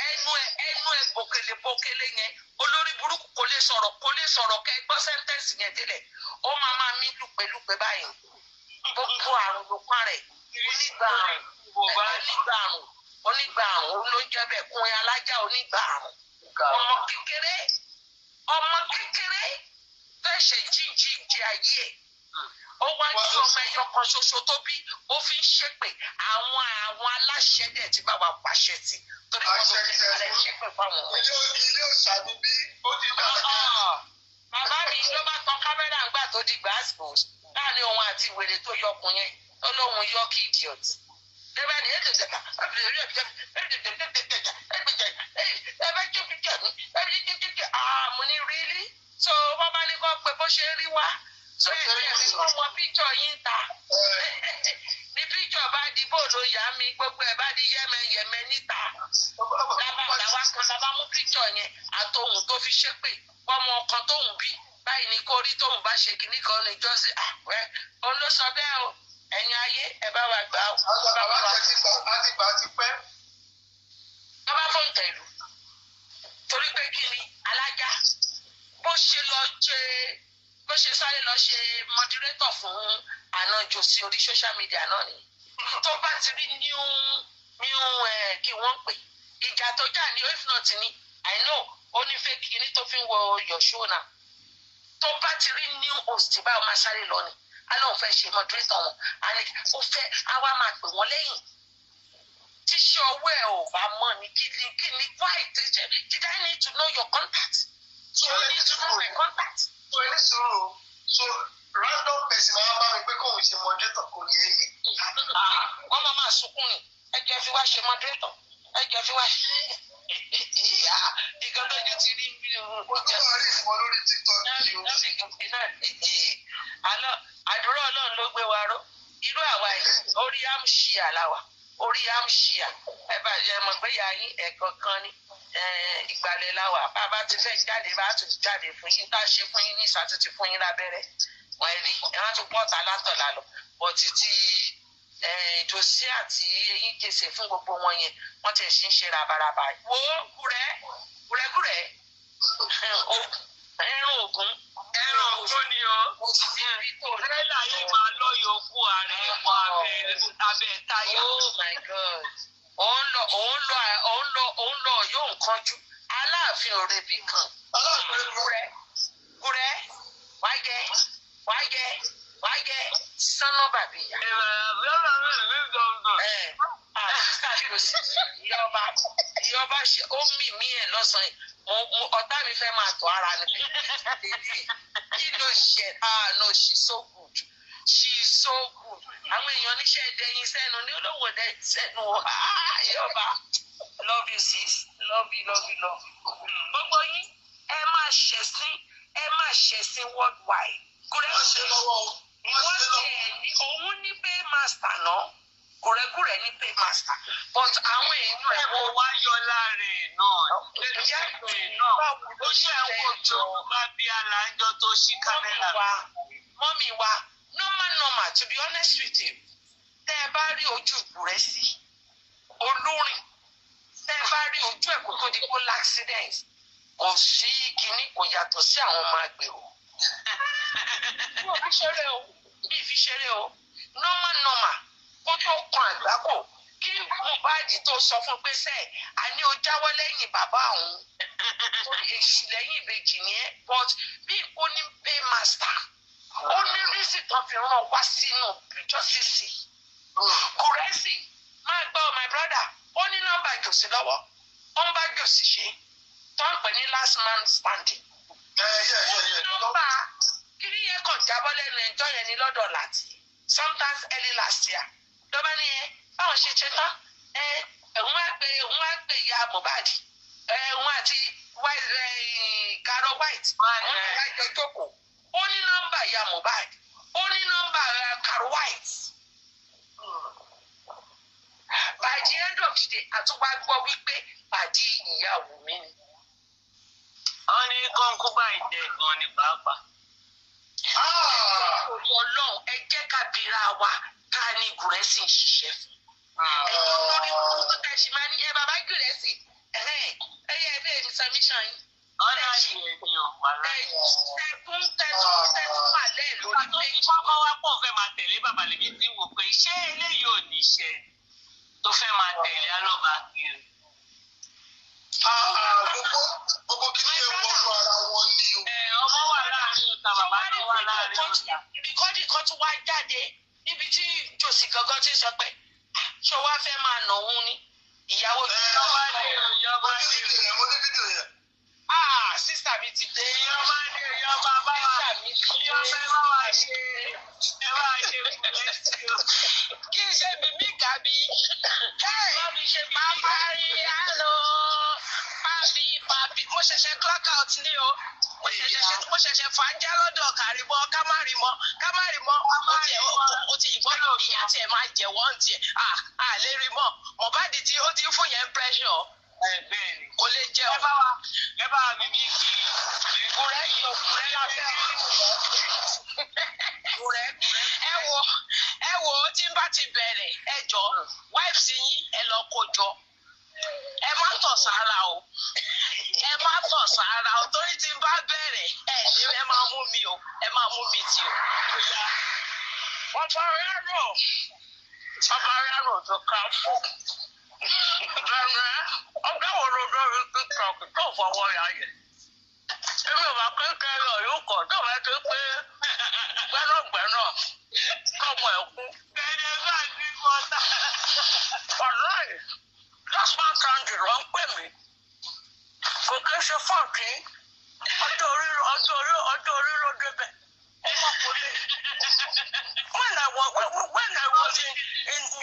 Ẹnu ẹ bòkèlè bòkèlè yẹn olórí burúkú kò lè sọ̀rọ̀, kò lè sọ̀rọ̀ kẹ́ gbọ́ sentence yẹn délẹ̀. Ó máa máa mí lùpẹ̀lùpẹ̀ báyìí. Gbogbo àrùn ló pa rẹ̀. Onígbà àrùn, onígbà àrùn, onígbà àrùn, òun ló ń jẹ́ bẹ́ẹ̀ kún alájà onígbà àrùn. Ọmọ kékeré, ọmọ kékeré fẹ́ ṣe jíjí ìjẹ ayé ẹ̀. Ó wá ní ọmọ ẹyọ kan ṣoṣo tó bí, ó fi ń ṣépè. Àwọn aláṣẹ dẹ̀ ti bá wa pàṣẹ tì torí wọn ló fẹ́ kálẹ̀ ṣépè fáwọn ọmọ.
Ilé òòṣà ni bí ó ti dàgbà.
Bàbá mi ló bá tan kámẹ́rà ńgbà tó di gbàásìkò láàrin òun àti wèrè tó yọkùn yẹn tó lóun yọkì idiot. Débẹ̀ ni mo ní rílí so wọ́n bá ní kó pé bó ṣe ń rí wá so ẹ̀ ẹ̀ kọ́ mọ píjọ yín ta ní píjọ bá di bóòlù yá mi gbogbo ẹ̀ bá di yẹ́mẹyẹ̀mẹ níta làwa kan la bá mú píjọ yẹn àtòhùn tó fi ṣépè ọmọ kan tóhùn bí báyìí ni kò rí tóhùn bá ṣe kinní kan ní jọ́sìn àwẹ́ òun ló sọ bẹ́ẹ̀ o, ẹ̀yin ayé ẹ bá wa gbà ó.
Àwa ti gbà á ti gbà á ti pẹ́.
Bá fóun tẹ̀lú torí pé kí ni alájà bó ṣe lọ ṣe bó ṣe sáré lọ ṣe moderator fún àna jòsí orí social media náà ni tó bá ti rí new new ẹ kí wọ́n pè ìjà tó jà ní if not ni I know ó ní fake kinní tó fi ń wọ your show now tó bá ti rí new host báwo máa sáré lọ ni á lóun fẹ́ ṣe moderator wọn á ní ó fẹ́ á wá máa pè wọ́n lẹ́yìn tíṣe ọwọ́ ẹ̀ ò bá mọ̀ ní kí ni kí ni why did I need to know your contact?
So
You need to know my contact.
So ẹni sùúrù, so random person máa ń bá mi pé kóun ṣe moderator kò yé mi.
Wọ́n máa máa sunkún ni, ẹ jẹ́ fi wá ṣe moderator, ẹ jẹ́ fi wá ṣe ìkan tójú ti rí bí
Mo tún máa rí ìfọ̀ lórí TikTok yìí o.
Àlọ́ àdúrà Ọlọ́run ló gbé wa ró. Irú àwa yìí, orí amṣíà làwà, orí amṣíà. Ẹ bá ẹ mọ̀ pé ìyá yín ẹ̀kọ́ kan ní ìgbàlẹ̀ làwà. Bàbá ti fẹ́ jáde, bá tún jáde fún yín. Tá a ṣe fún yín ní ìsàtúntì fún yín lábẹ́rẹ́. Wọ́n rí ẹ wọ́n tún pọ̀ta látọ̀lá lọ. Bọ̀ títí jòsí àti eyín jèsè fún gbogbo wọn yẹn, wọ́n ti ṣì ń ṣe rabaraba. Wo kúrẹ́ kúrẹ́kúrẹ́ ẹran ògún.
Ẹran ògún ni o. Tírélà yìí máa lọ́yọ̀ kú ààrẹ ẹ̀kọ́ abẹ́ táyà.
Oh my God. Òun lọ òun lọ òun lọ òun lọ yóò kánjú. Aláàfin òrebì kan. Kúrẹ́ kúrẹ́ wájẹ́ wájẹ́ wájẹ́ sánà bàbí ìyá. Ìyọba ìyọba ṣe ó mì mí ẹ̀ lọ́sàn-án mo ọ̀tá mi fẹ́ máa tọ́ ara ni kí ló ṣe? Ah no, she's so good, she's so good. Àwọn èèyàn níṣẹ́ dẹyin sẹ́nu ní olówó dẹyin sẹ́nu. Ah ìyọba, love you sis, love you, love you, love you. Gbogbo yín ẹ máa ṣẹ̀sín, ẹ máa ṣẹ̀sín worldwide.
Wọ́n ṣe lọ́wọ́ o. Wọ́n ṣe lọ́wọ́.
Òun ní paymaster náà, kùrẹ́kùrẹ́ ní paymaster, but àwọn èèyàn
Ẹ kò wá yọ lára ẹ̀ náà. Lẹ́nu ẹ̀ náà. Ó ṣe àwọn òjò bá bí aláǹjọ tó ṣí kámẹ́rà.
Mọ́mì wa, normal normal, to be honest with you, tẹ́ ẹ bá rí ojú kùrẹ́sì olórin, tẹ́ ẹ bá rí ojú ẹ̀ kó tó di kó l'accident, kò sí kinní, kò yàtọ̀ sí àwọn ọmọ àgbèrò. Mi ò fi ṣeré o, mi fi ṣeré o. Normal normal, kó tó kan àgbákò kí Mohbad tó sọ fún pé sẹ́ẹ̀ àní o jáwọ́ lẹ́yìn bàbá òun torí èṣù lẹ́yìn ìbejì ni ẹ́, but bí kò ní paymaster ó ní rísì tán fi rán wá sínú justice. Guresi máa gbọ́, my brother, ó ní nọ́mbà Jòsí lọ́wọ́, ó ń bá Jòsí ṣe tó ń pè ní last man standing. Ó ní nọ́mbà kiri yẹn kàn jábọ́ lẹ́nu ẹjọ́ yẹn ní lọ́dọ̀ láti sometimes early last year ló bá ní ẹ báwọn ṣe ṣe tán ẹ, òun á pè ìyá Mohbad ẹ, òun àti white ẹ, Caro White, wọ́n ti wá jọ jókòó. Ó ní nọ́mbà ìyá Mohbad, ó ní nọ́mbà Caro White. By the end of the day, àtúwá gbọ́ wípé pàdé ìyá Wùmí ni.
Wọ́n ní kọ́ńkú báyìí tẹ̀ gan ni pàápàá.
Torí Ọlọ́run, ẹ jẹ́ ká bira wa ká ní Gùrẹ́sì ń ṣiṣẹ́ fún. Ẹ̀yin lórí burúkú tẹ̀sí máa ní ẹ bàbá Gùrẹ́sì, ẹ̀hẹ́n, ẹ̀yẹ ẹ̀ bẹ́ẹ̀ ní submission yín.
Wọ́n náà yẹ ènìyàn wà láyé.
Tẹ̀tún tẹ̀tún tẹ̀tún wà lẹ́ẹ̀ lórí
Ìgbà tó ti
péjì.
kọ́kọ́ wá pọ̀ fẹ́ máa tẹ̀lé bàbá lèmi tí wò pé ṣé eléyìí ò ní ṣe tó fẹ́ máa tẹ̀lé alọ́ba kiri.
Gbogbo kìíní yẹn wọnú ara wọn ni o.
Ẹ ọmọ wà láàrin ọ̀tá, bàbá náà wà láàrin ọ̀tá.
Record kan tún wá jáde níbi tí Jòsì gangan ti sọ pé, "Ah, ṣé wàá fẹ́ máa nà òun ni ìyàwó
Ìyọba dé o, ìyọba
Mo ní
dé o.
fídíò yẹn, mo ní fídíò yẹn.
Ah, sister mi ti dé.
Ìyọba dé, ìyọba bá wa.
Sister mi ti dé.
Ìyọba ẹ bá wa ṣe, ẹ bá wa ṣe kùlẹ́sì o.
Kí n ṣe mímí kàbí.
Bá mi ṣe mímí.
Màmá rí àlọ́ pàbí pàbí. Mo ṣẹ̀ṣẹ̀ clock out ní o. Mo ṣẹ̀ṣẹ̀ fàájà lọ́dọ̀ kàrímọ́ ká má rí mọ́ ká má rí mọ́. Ó tiẹ̀ ó ti ìgbọ́ ìyá tiẹ̀ máa jẹ̀wọ́ ń tiẹ̀. À lè rí mọ́. Mohbad tí ó ti ń fún yẹn pressure
Ẹ bẹ́ẹ̀ ni.
kò lè
Ẹ
jẹun.
bá wa, ẹ bá wa mímí kì í.
Gùrẹ́sì gùrẹ́ láfẹ́ gùrẹ́ gùrẹ́.
Ẹ wo tí n bá ti bẹ̀rẹ̀, ẹ jọ, wipes yín, ẹ lọ kó jọ. Ẹ má tọ̀ sára o, ẹ má tọ̀ sára o, torí tí n bá bẹ̀rẹ̀, ẹ ní ẹ máa mú mi o, ẹ máa mú mi tì o.
Bàbá rẹ̀ bàbá rẹ̀ tó ká fún. Bẹ̀rẹ̀ ọ̀gá wo ló lórí TikTok tó fọwọ́ ya yẹ? Èmi ò bá kékeré ọ̀yọ́ kọ̀ tó bá ti pé gbẹ́nàgbẹ́nà kọ́mọ ẹ̀ kú.
Bẹ́ẹ̀ni bá ní bọ́tà.
Wàláì, last man standing ló ń pè mí. Kò kí ń ṣe fọ́ọ̀kì. Ọjọ́ orí ló débẹ̀. Ó má kó lé. When I was in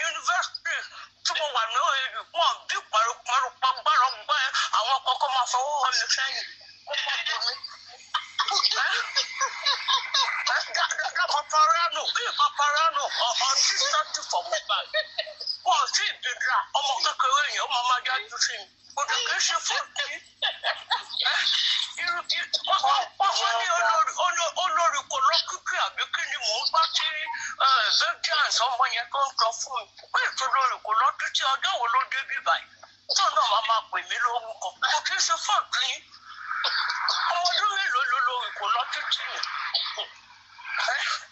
university tí mo wà ní OAU, wọn bí paríparí gbára gbá àwọn kọ́kọ́ máa fọwọ́ họ mi sẹ́yìn. Ó má kó mi. Paparano, bí Paparano, ọ̀n tí sọ́ọ̀tì for Mohbad. Wọ́n ò tí ì bìdra ọmọ kékeré yẹn, ó máa máa dájú sí mi. Kò dé kí n ṣe fún mi. Wọ́n ní olórí kò lọ́kìkí àbí kí ni mò ń gbá tí vengeance ọmọ yẹn tó ń sọ fún mi. Pé ètò olórí kò lọ́kìkí, ọjọ́ wo ló dé bí báyìí? Tó náà máa máa pè mí lórúkọ. Kò kí n ṣe fún mi. Ọmọ ọdún mélòó ló lórí kò lọ́kìkí mi?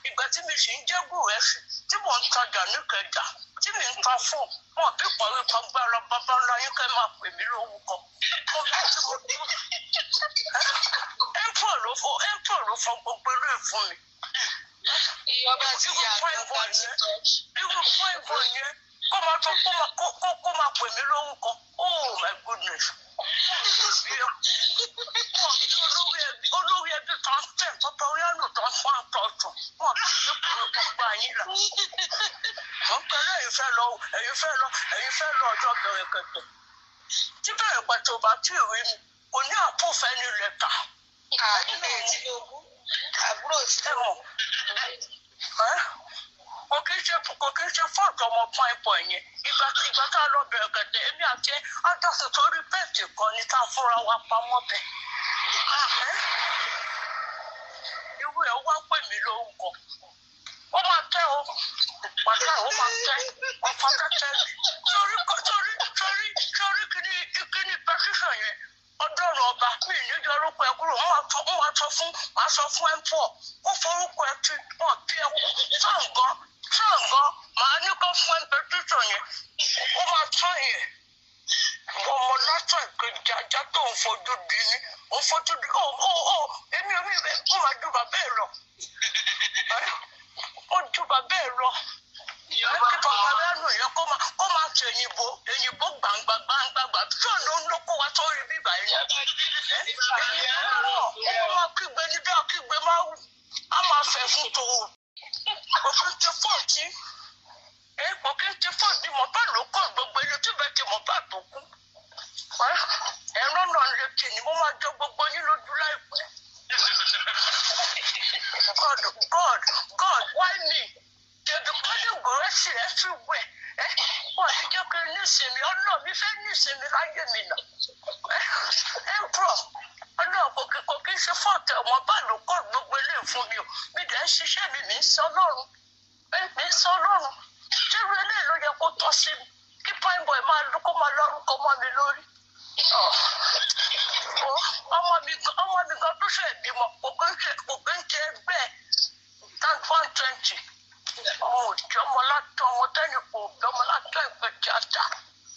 Ìgbà tí mi sì ń jẹ́ Gùrẹ́sì tí mò ń tajà níkẹjà, tí mi ń ta fóònù, wọn bí parí kan gbára bàbá ńlá yín kẹ́ máa pè mí lórúkọ. Mo bá tí mo emperor ló fọ gbogbo ilé fún mi.
Ìyọba ti yà àgbàgbà TikTok.
Irú fún ìbò yẹn kó máa tó kó máa kó kó kó máa pè mí lórúkọ, oh my goodness. Wọn bí olórí ẹbí kan tẹ̀ tọ́tọ́ríànù tó ń fún àtọ̀tún, wọn bí ìpínlẹ̀ gbogbo ayé là. Wọ́n pẹ̀lú ẹ̀yin fẹ́ lọ, ẹ̀yin fẹ́ lọ, ẹ̀yin fẹ́ lọ ọjọ́ bẹ̀rẹ̀ kẹ̀kẹ́. Tí bẹ̀rẹ̀ pẹ̀tẹ̀ ò bá tí ì rí mi, kò ní àpòfẹ́ ní lẹ́tà.
Àbúrò Tinubu. Àbúrò Tinubu.
Ẹ́ kò kí ń ṣe fọ́ọ̀tù ọmọ pọ́ìpọ̀ yẹn. Ìgbà tá a lọ bẹ̀rẹ̀ kẹ̀tẹ̀, èmi àti adọ́sùn torí bẹ́ẹ̀tì kan ní tá a fúnra wa pamọ́ bẹ̀. Irú ẹ̀ wá pè mí lórúkọ. Ó máa tẹ́ o, wàhálà, ó máa tẹ́ ọ̀fà tẹ́tẹ́. Torí kíní petition yẹn ọdọ́run ọba mi níjọ orúkọ ẹ kúrò. Wọ́n máa sọ fún ẹ pọ̀ kó forúkọ ẹ tí wọ́n bí ẹ kú sàǹgán sàǹgán. Màá ní kó fún ẹ petition yẹn, ó máa tán yẹn. Ọmọ látọ̀ ìkejì ajá tó ń fojú di ní ó fojú di ó ó ó èmi ò ní ibẹ̀ kó máa ju bàbá ẹ lọ. Kí Paparano yẹn kó máa ṣe èyìnbó èyìnbó gbangba gbangba gbà tí òun ló ń ló kó wa sórí bíbá yìí. Èyìnbó náà ó máa kígbe níbi àkígbe máa wù á máa fẹ̀ fún tòun. Òfin ti fọ́ọ̀tì. Kò kí n ti fọ́ọ̀tì mọ̀ bá ló kọ́ gbogbo ẹni tí bẹ́ẹ̀ ti mọ̀ bá tó kú. Ẹ̀rọ náà lè tì ní mo máa jọ gbogbo yín lójú láìpẹ́. God, God, God, why me? They be calling Goreshi everywhere. Wọ́n ti jẹ́ kí n nísinmi, ọlọ́ọ̀ mi fẹ́ nísinmi láyé mi nà. Ẹ bro, ọlọ́ọ̀ kò kí n ṣe fọ́ọ̀tì ọmọ bá ló kọ́ gbogbo eléyìí fún mi o. Mi dẹ̀ ń ṣiṣẹ́ mi, mi ń sọ lọ́run. Mi ń sọ lọ́run. Ṣé irú eléyìí ló yẹ kó tọ́ sí mi? Kí Prime Boy máa lọ kó máa lọ́rùkọ mọ́ mi lórí. Ọmọ mi gan tó ṣe ìbímọ, kò kí ń ṣe ẹgbẹ́ 120. Ọmọ òjò ọmọ látọ ọmọ tẹ́nì kò bí ọmọ látọ ìpè tíátà.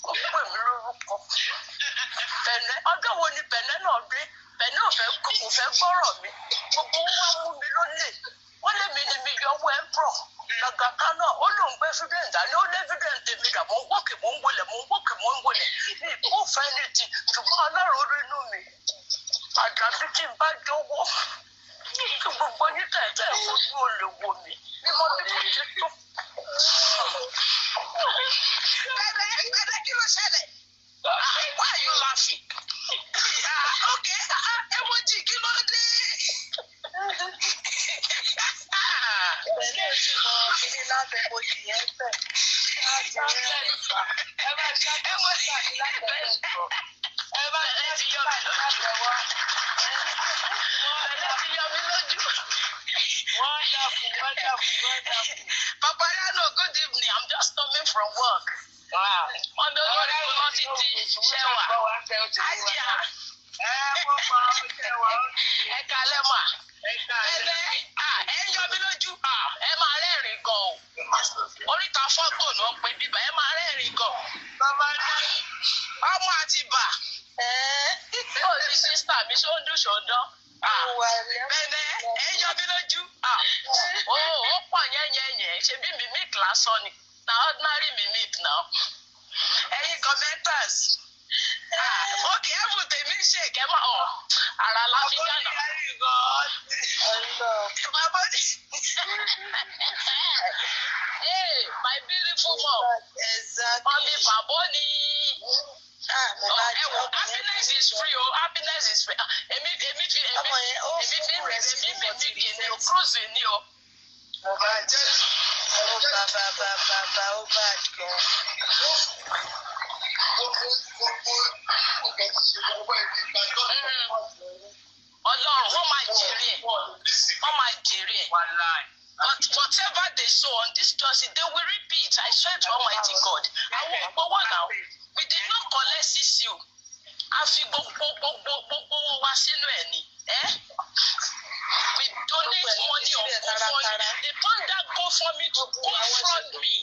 Ó pè mí lórúkọ. Bẹ̀nẹ́ ọjọ́ wo ni Bẹ̀nẹ́ náà dé? Bẹ̀nẹ́ ò fẹ́ gbọ́rọ̀ mi. Gbogbo wọn wá mú mi lólè. Wọ́n lé mi ni mi yọ owó ẹ̀ńpọ̀. Lọ́gàtà náà ó lóun gbé fídíǹtì dání, ó lé fídíǹtì mi dà, mò ń wókè mò ń wọlé, mò ń wókè mò ń wọlé. Mi kò fẹ́ ní ti, ṣùgbọ́n Ọlọ́run orí inú mi. Àdàbí tí n bá jówó, kí gbogbo yín tẹ̀tẹ̀ fojú olè wò mí. Mímọ́ bí mo ti tó.
Bẹ̀rẹ̀ kí ló ṣẹlẹ̀? Why are you laughing? Okay, emoji kí ló dé?
Pẹ̀lú ti mọ kíní lábẹ́ emoji yẹn fẹ̀.
Ẹ bá ṣe
Emoji
ẹ bá
Bẹ̀rẹ̀ ti yọ mí lójú. Bẹ̀rẹ̀ ti yọ mí lójú.
Wonderful, wonderful, wonderful.
Paparano, good evening. I'm just coming from work.
Wow.
Wọ́n mi olórí kò lọ títí ṣẹ́wà. Ájíà. Ẹ kalẹ́ mà. Ẹlẹ́ ẹ ń yọ mí lójú. Ẹ máa rẹ́rìn gan o. Oríta fọ́tò náà pé bíbá ẹ máa rẹ́rìn gan. Ọmọ àti bà. Ó ní sísítà mi ṣó ń dùn ṣó ń dán. Bẹ́ẹ̀ni ẹ ń yọ mí lójú. Ó pọ̀ yẹ́nyẹ́nyẹ́ ṣe bí mimic lásán ni. Na ordinary mimic now. Ẹ̀yin commenters. Okay, ẹ̀bùn tèmi ṣe kẹ́mọ́ ọ̀ ara la fi dáná. Bàbá ní. Hey, my beautiful mom.
Exactly.
Mọ̀mí bàbá ni. Ẹ wo happiness is free o, happiness is free. Èmi èmi fi èmi èmi fi èmi mímí kìíní o, cruise ni o.
Ó bá bá bá bá ó bá gan.
Ọlọ́run wọ́n máa jèrè ẹ̀, wọ́n máa jèrè ẹ̀. But whatever they sow on this justice, they will repeat. I swear to Almighty God. Àwọn ògbówó náà, we did not collect CCU. A fi gbogbo gbogbo gbogbo owó wa sínú ẹ̀ ni. We donate money on GoFundMe. They turn that GoFundMe to go fraud me.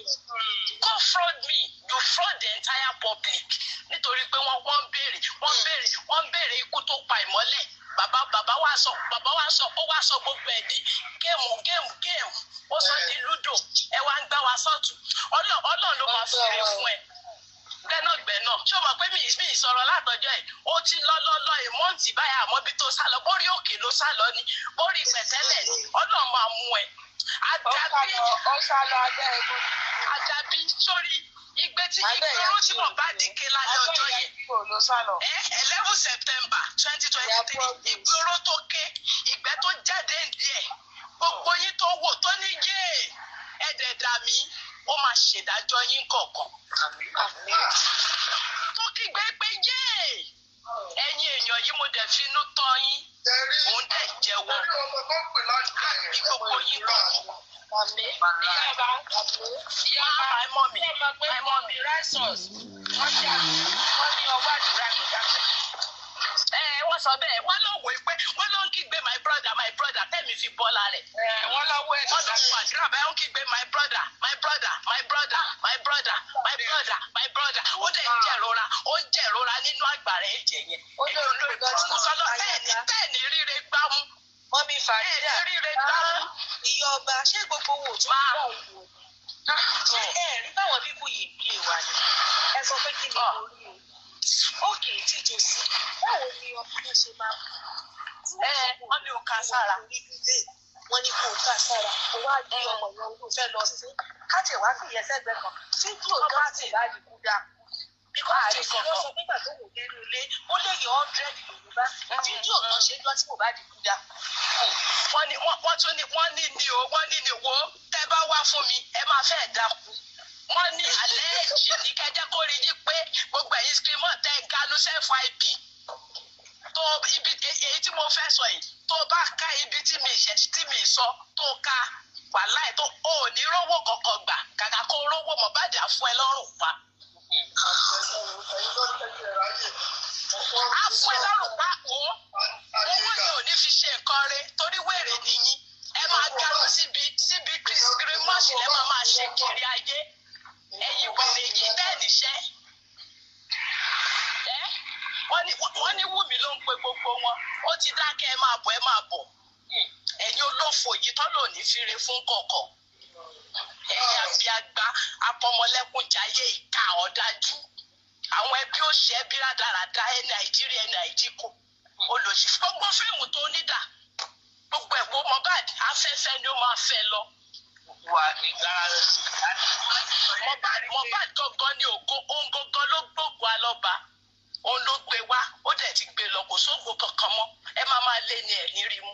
Go fraud me. You fraud the entire public. Nítorí pé wọ́n béèrè wọ́n béèrè wọ́n béèrè ikú tó pa ìmọ́lẹ̀. Bàbá wa sọ bàbá wa sọ ó wá sọ gbogbo ẹ̀ di géèmù géèmù géèmù. Ó sọ di lúdò. Ẹ wá ń gbá wa sọ́tún. Ọlọ́run ló máa fèrè fún ẹ. Gbẹ́nàgbẹ́nà. Ṣé o mọ̀ pé mi ìsọ̀rọ̀ látọjọ́ ẹ̀? Ó ti lọ lọ lọ ìmọ̀ǹtì báyà àmọ́ bí tó sá lọ. Bórí òkè ló sá lọ ni. Bórí pẹ̀tẹ́lẹ̀ ni. Ọlọ́run máa mú ẹ. Àdàbí
Ó sá lọ abẹ́ ẹ̀gbọ́n.
Àdàbí sórí igbe tí ìgboro tí mo bá dìke lálẹ́ ọjọ́ yẹn. 11 September 2023 ìgboro tó ké ìgbẹ́ tó jáde díẹ̀ gbogbo yín tó wò tó ní yé ẹ̀ẹ́dẹ̀dà mi ó máa ṣèdájọ́ yín kọ̀ọ̀kan. Tó kígbe pé yé ẹ̀yin èèyàn yìí mo dẹ̀ finú tán yín òun dẹ̀ jẹ́wọ́ àbí gbogbo yín kọ̀ọ̀kan.
Ìyá
Ìyá mọ́ mi
mọ́ mi rice wọ́n ní ọwọ́ àdúrà ló dáṣẹ́.
Wọ́n sọ bẹ́ẹ̀ wọ́n ló wò pé wọ́n ló ń kígbe my brother my brother tẹ́mi fi bọ́lá rẹ̀.
Wọ́n lọ́wọ́ ẹ̀
wọ́n ló wọ àdúrà báyọ̀ ń kígbe my brother my brother my brother my brother my brother my brother ó dẹ̀ ń jẹ̀rora ó ń jẹ̀rora nínú àgbàrá ẹ̀jẹ̀ yẹn. Èmi olórí burúkú sọlọ tẹ́ẹ̀ni ríre gbámú.
Mọ́mí Fàrídà
ríre gbámú.
Ìyá ọba ṣé gbogbo owó tó ń bọ̀ wò ni? Ṣé ẹ rí báwọn people yìí ń play wa ni? Ẹ sọ pé kí ni mo rí o. Ókè tí Jòsí, báwo ni ọkùnrin ṣe máa kú? Tí
Ẹ, wọ́n ní o ká sára.
Wọ́n ní kó o ká sára. O wá gbé ọmọ yẹn o fẹ́ lọ sí. Káàtì wá sí ìyẹn sẹ́gbẹ̀ẹ́ kan. Fídíò
Ọba
gan
ti
ti bá yìí kú dá. Because
Ààrẹ
Jòsí ló
kankan.
sọ nígbà tó wò dénú ilé, ó lè yọ 100 lòún bá. Fídíò kan ṣe jọ́ tí Mohbad kú dá.
Wọ́n ní wọ́n tún ní wọ́n ní ní o, wọ́n ní ní wo tẹ́ bá wá fún mi, ẹ máa fẹ́ dákú. Wọ́n ní alẹ́ èjì ní kẹjẹ́ kó rí yí pé gbogbo ẹ̀yin screamer tẹ́ ganu FYP tó ibi èyí tí mo fẹ́ sọ yìí, tó bá ká ibi tí mi ṣẹ̀ tí mi sọ tó ká, wàláì tó o ò ní rówó kankan gbà, kàkà kó rówó Mohbad á fún ẹ lọ́rùn pa. Á fún ẹ lọ́rùn pa wò ó, owó yẹn ò ní fi ṣe nǹkan rẹ̀ torí wèrè nìyí. Ẹ máa ganu síbi kírímọ́ọ̀sì lẹ́ máa máa ṣe kiri ayé, ẹ̀yin wèrè yìí bẹ́ẹ̀ níṣẹ́. Ẹ́ wọ́n ní Wùmí ló ń pe gbogbo wọn, ó ti dákẹ́, ẹ máa bọ̀, ẹ máa bọ̀. Ẹ̀yin olófò yìí tọ́lọ̀ ní fire fún kọ̀ọ̀kan, ẹ̀yin àbíàgbà apọmọlẹ́kúnjayé, ìka ọ̀dájú, àwọn ẹbí òṣì, ẹbí rádaràda, ẹ Nàìjíríà, ẹ Nàìjíríkò olòṣì, gbogbo fíìmù tó nídà gbogbo ẹ̀wọ̀ Mohbad, afẹ́fẹ́ ni ó máa fẹ́ lọ.
Wà ní gara.
Mohbad gangan ni ògo, òun gangan ló gbógun alọ́ba, òun ló gbé wá, ó dẹ̀ ti gbé lọ, kò sóògùn kankan mọ́, ẹ máa máa lé ní ẹ̀ ní rí mú.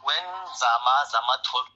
When Zama Zama told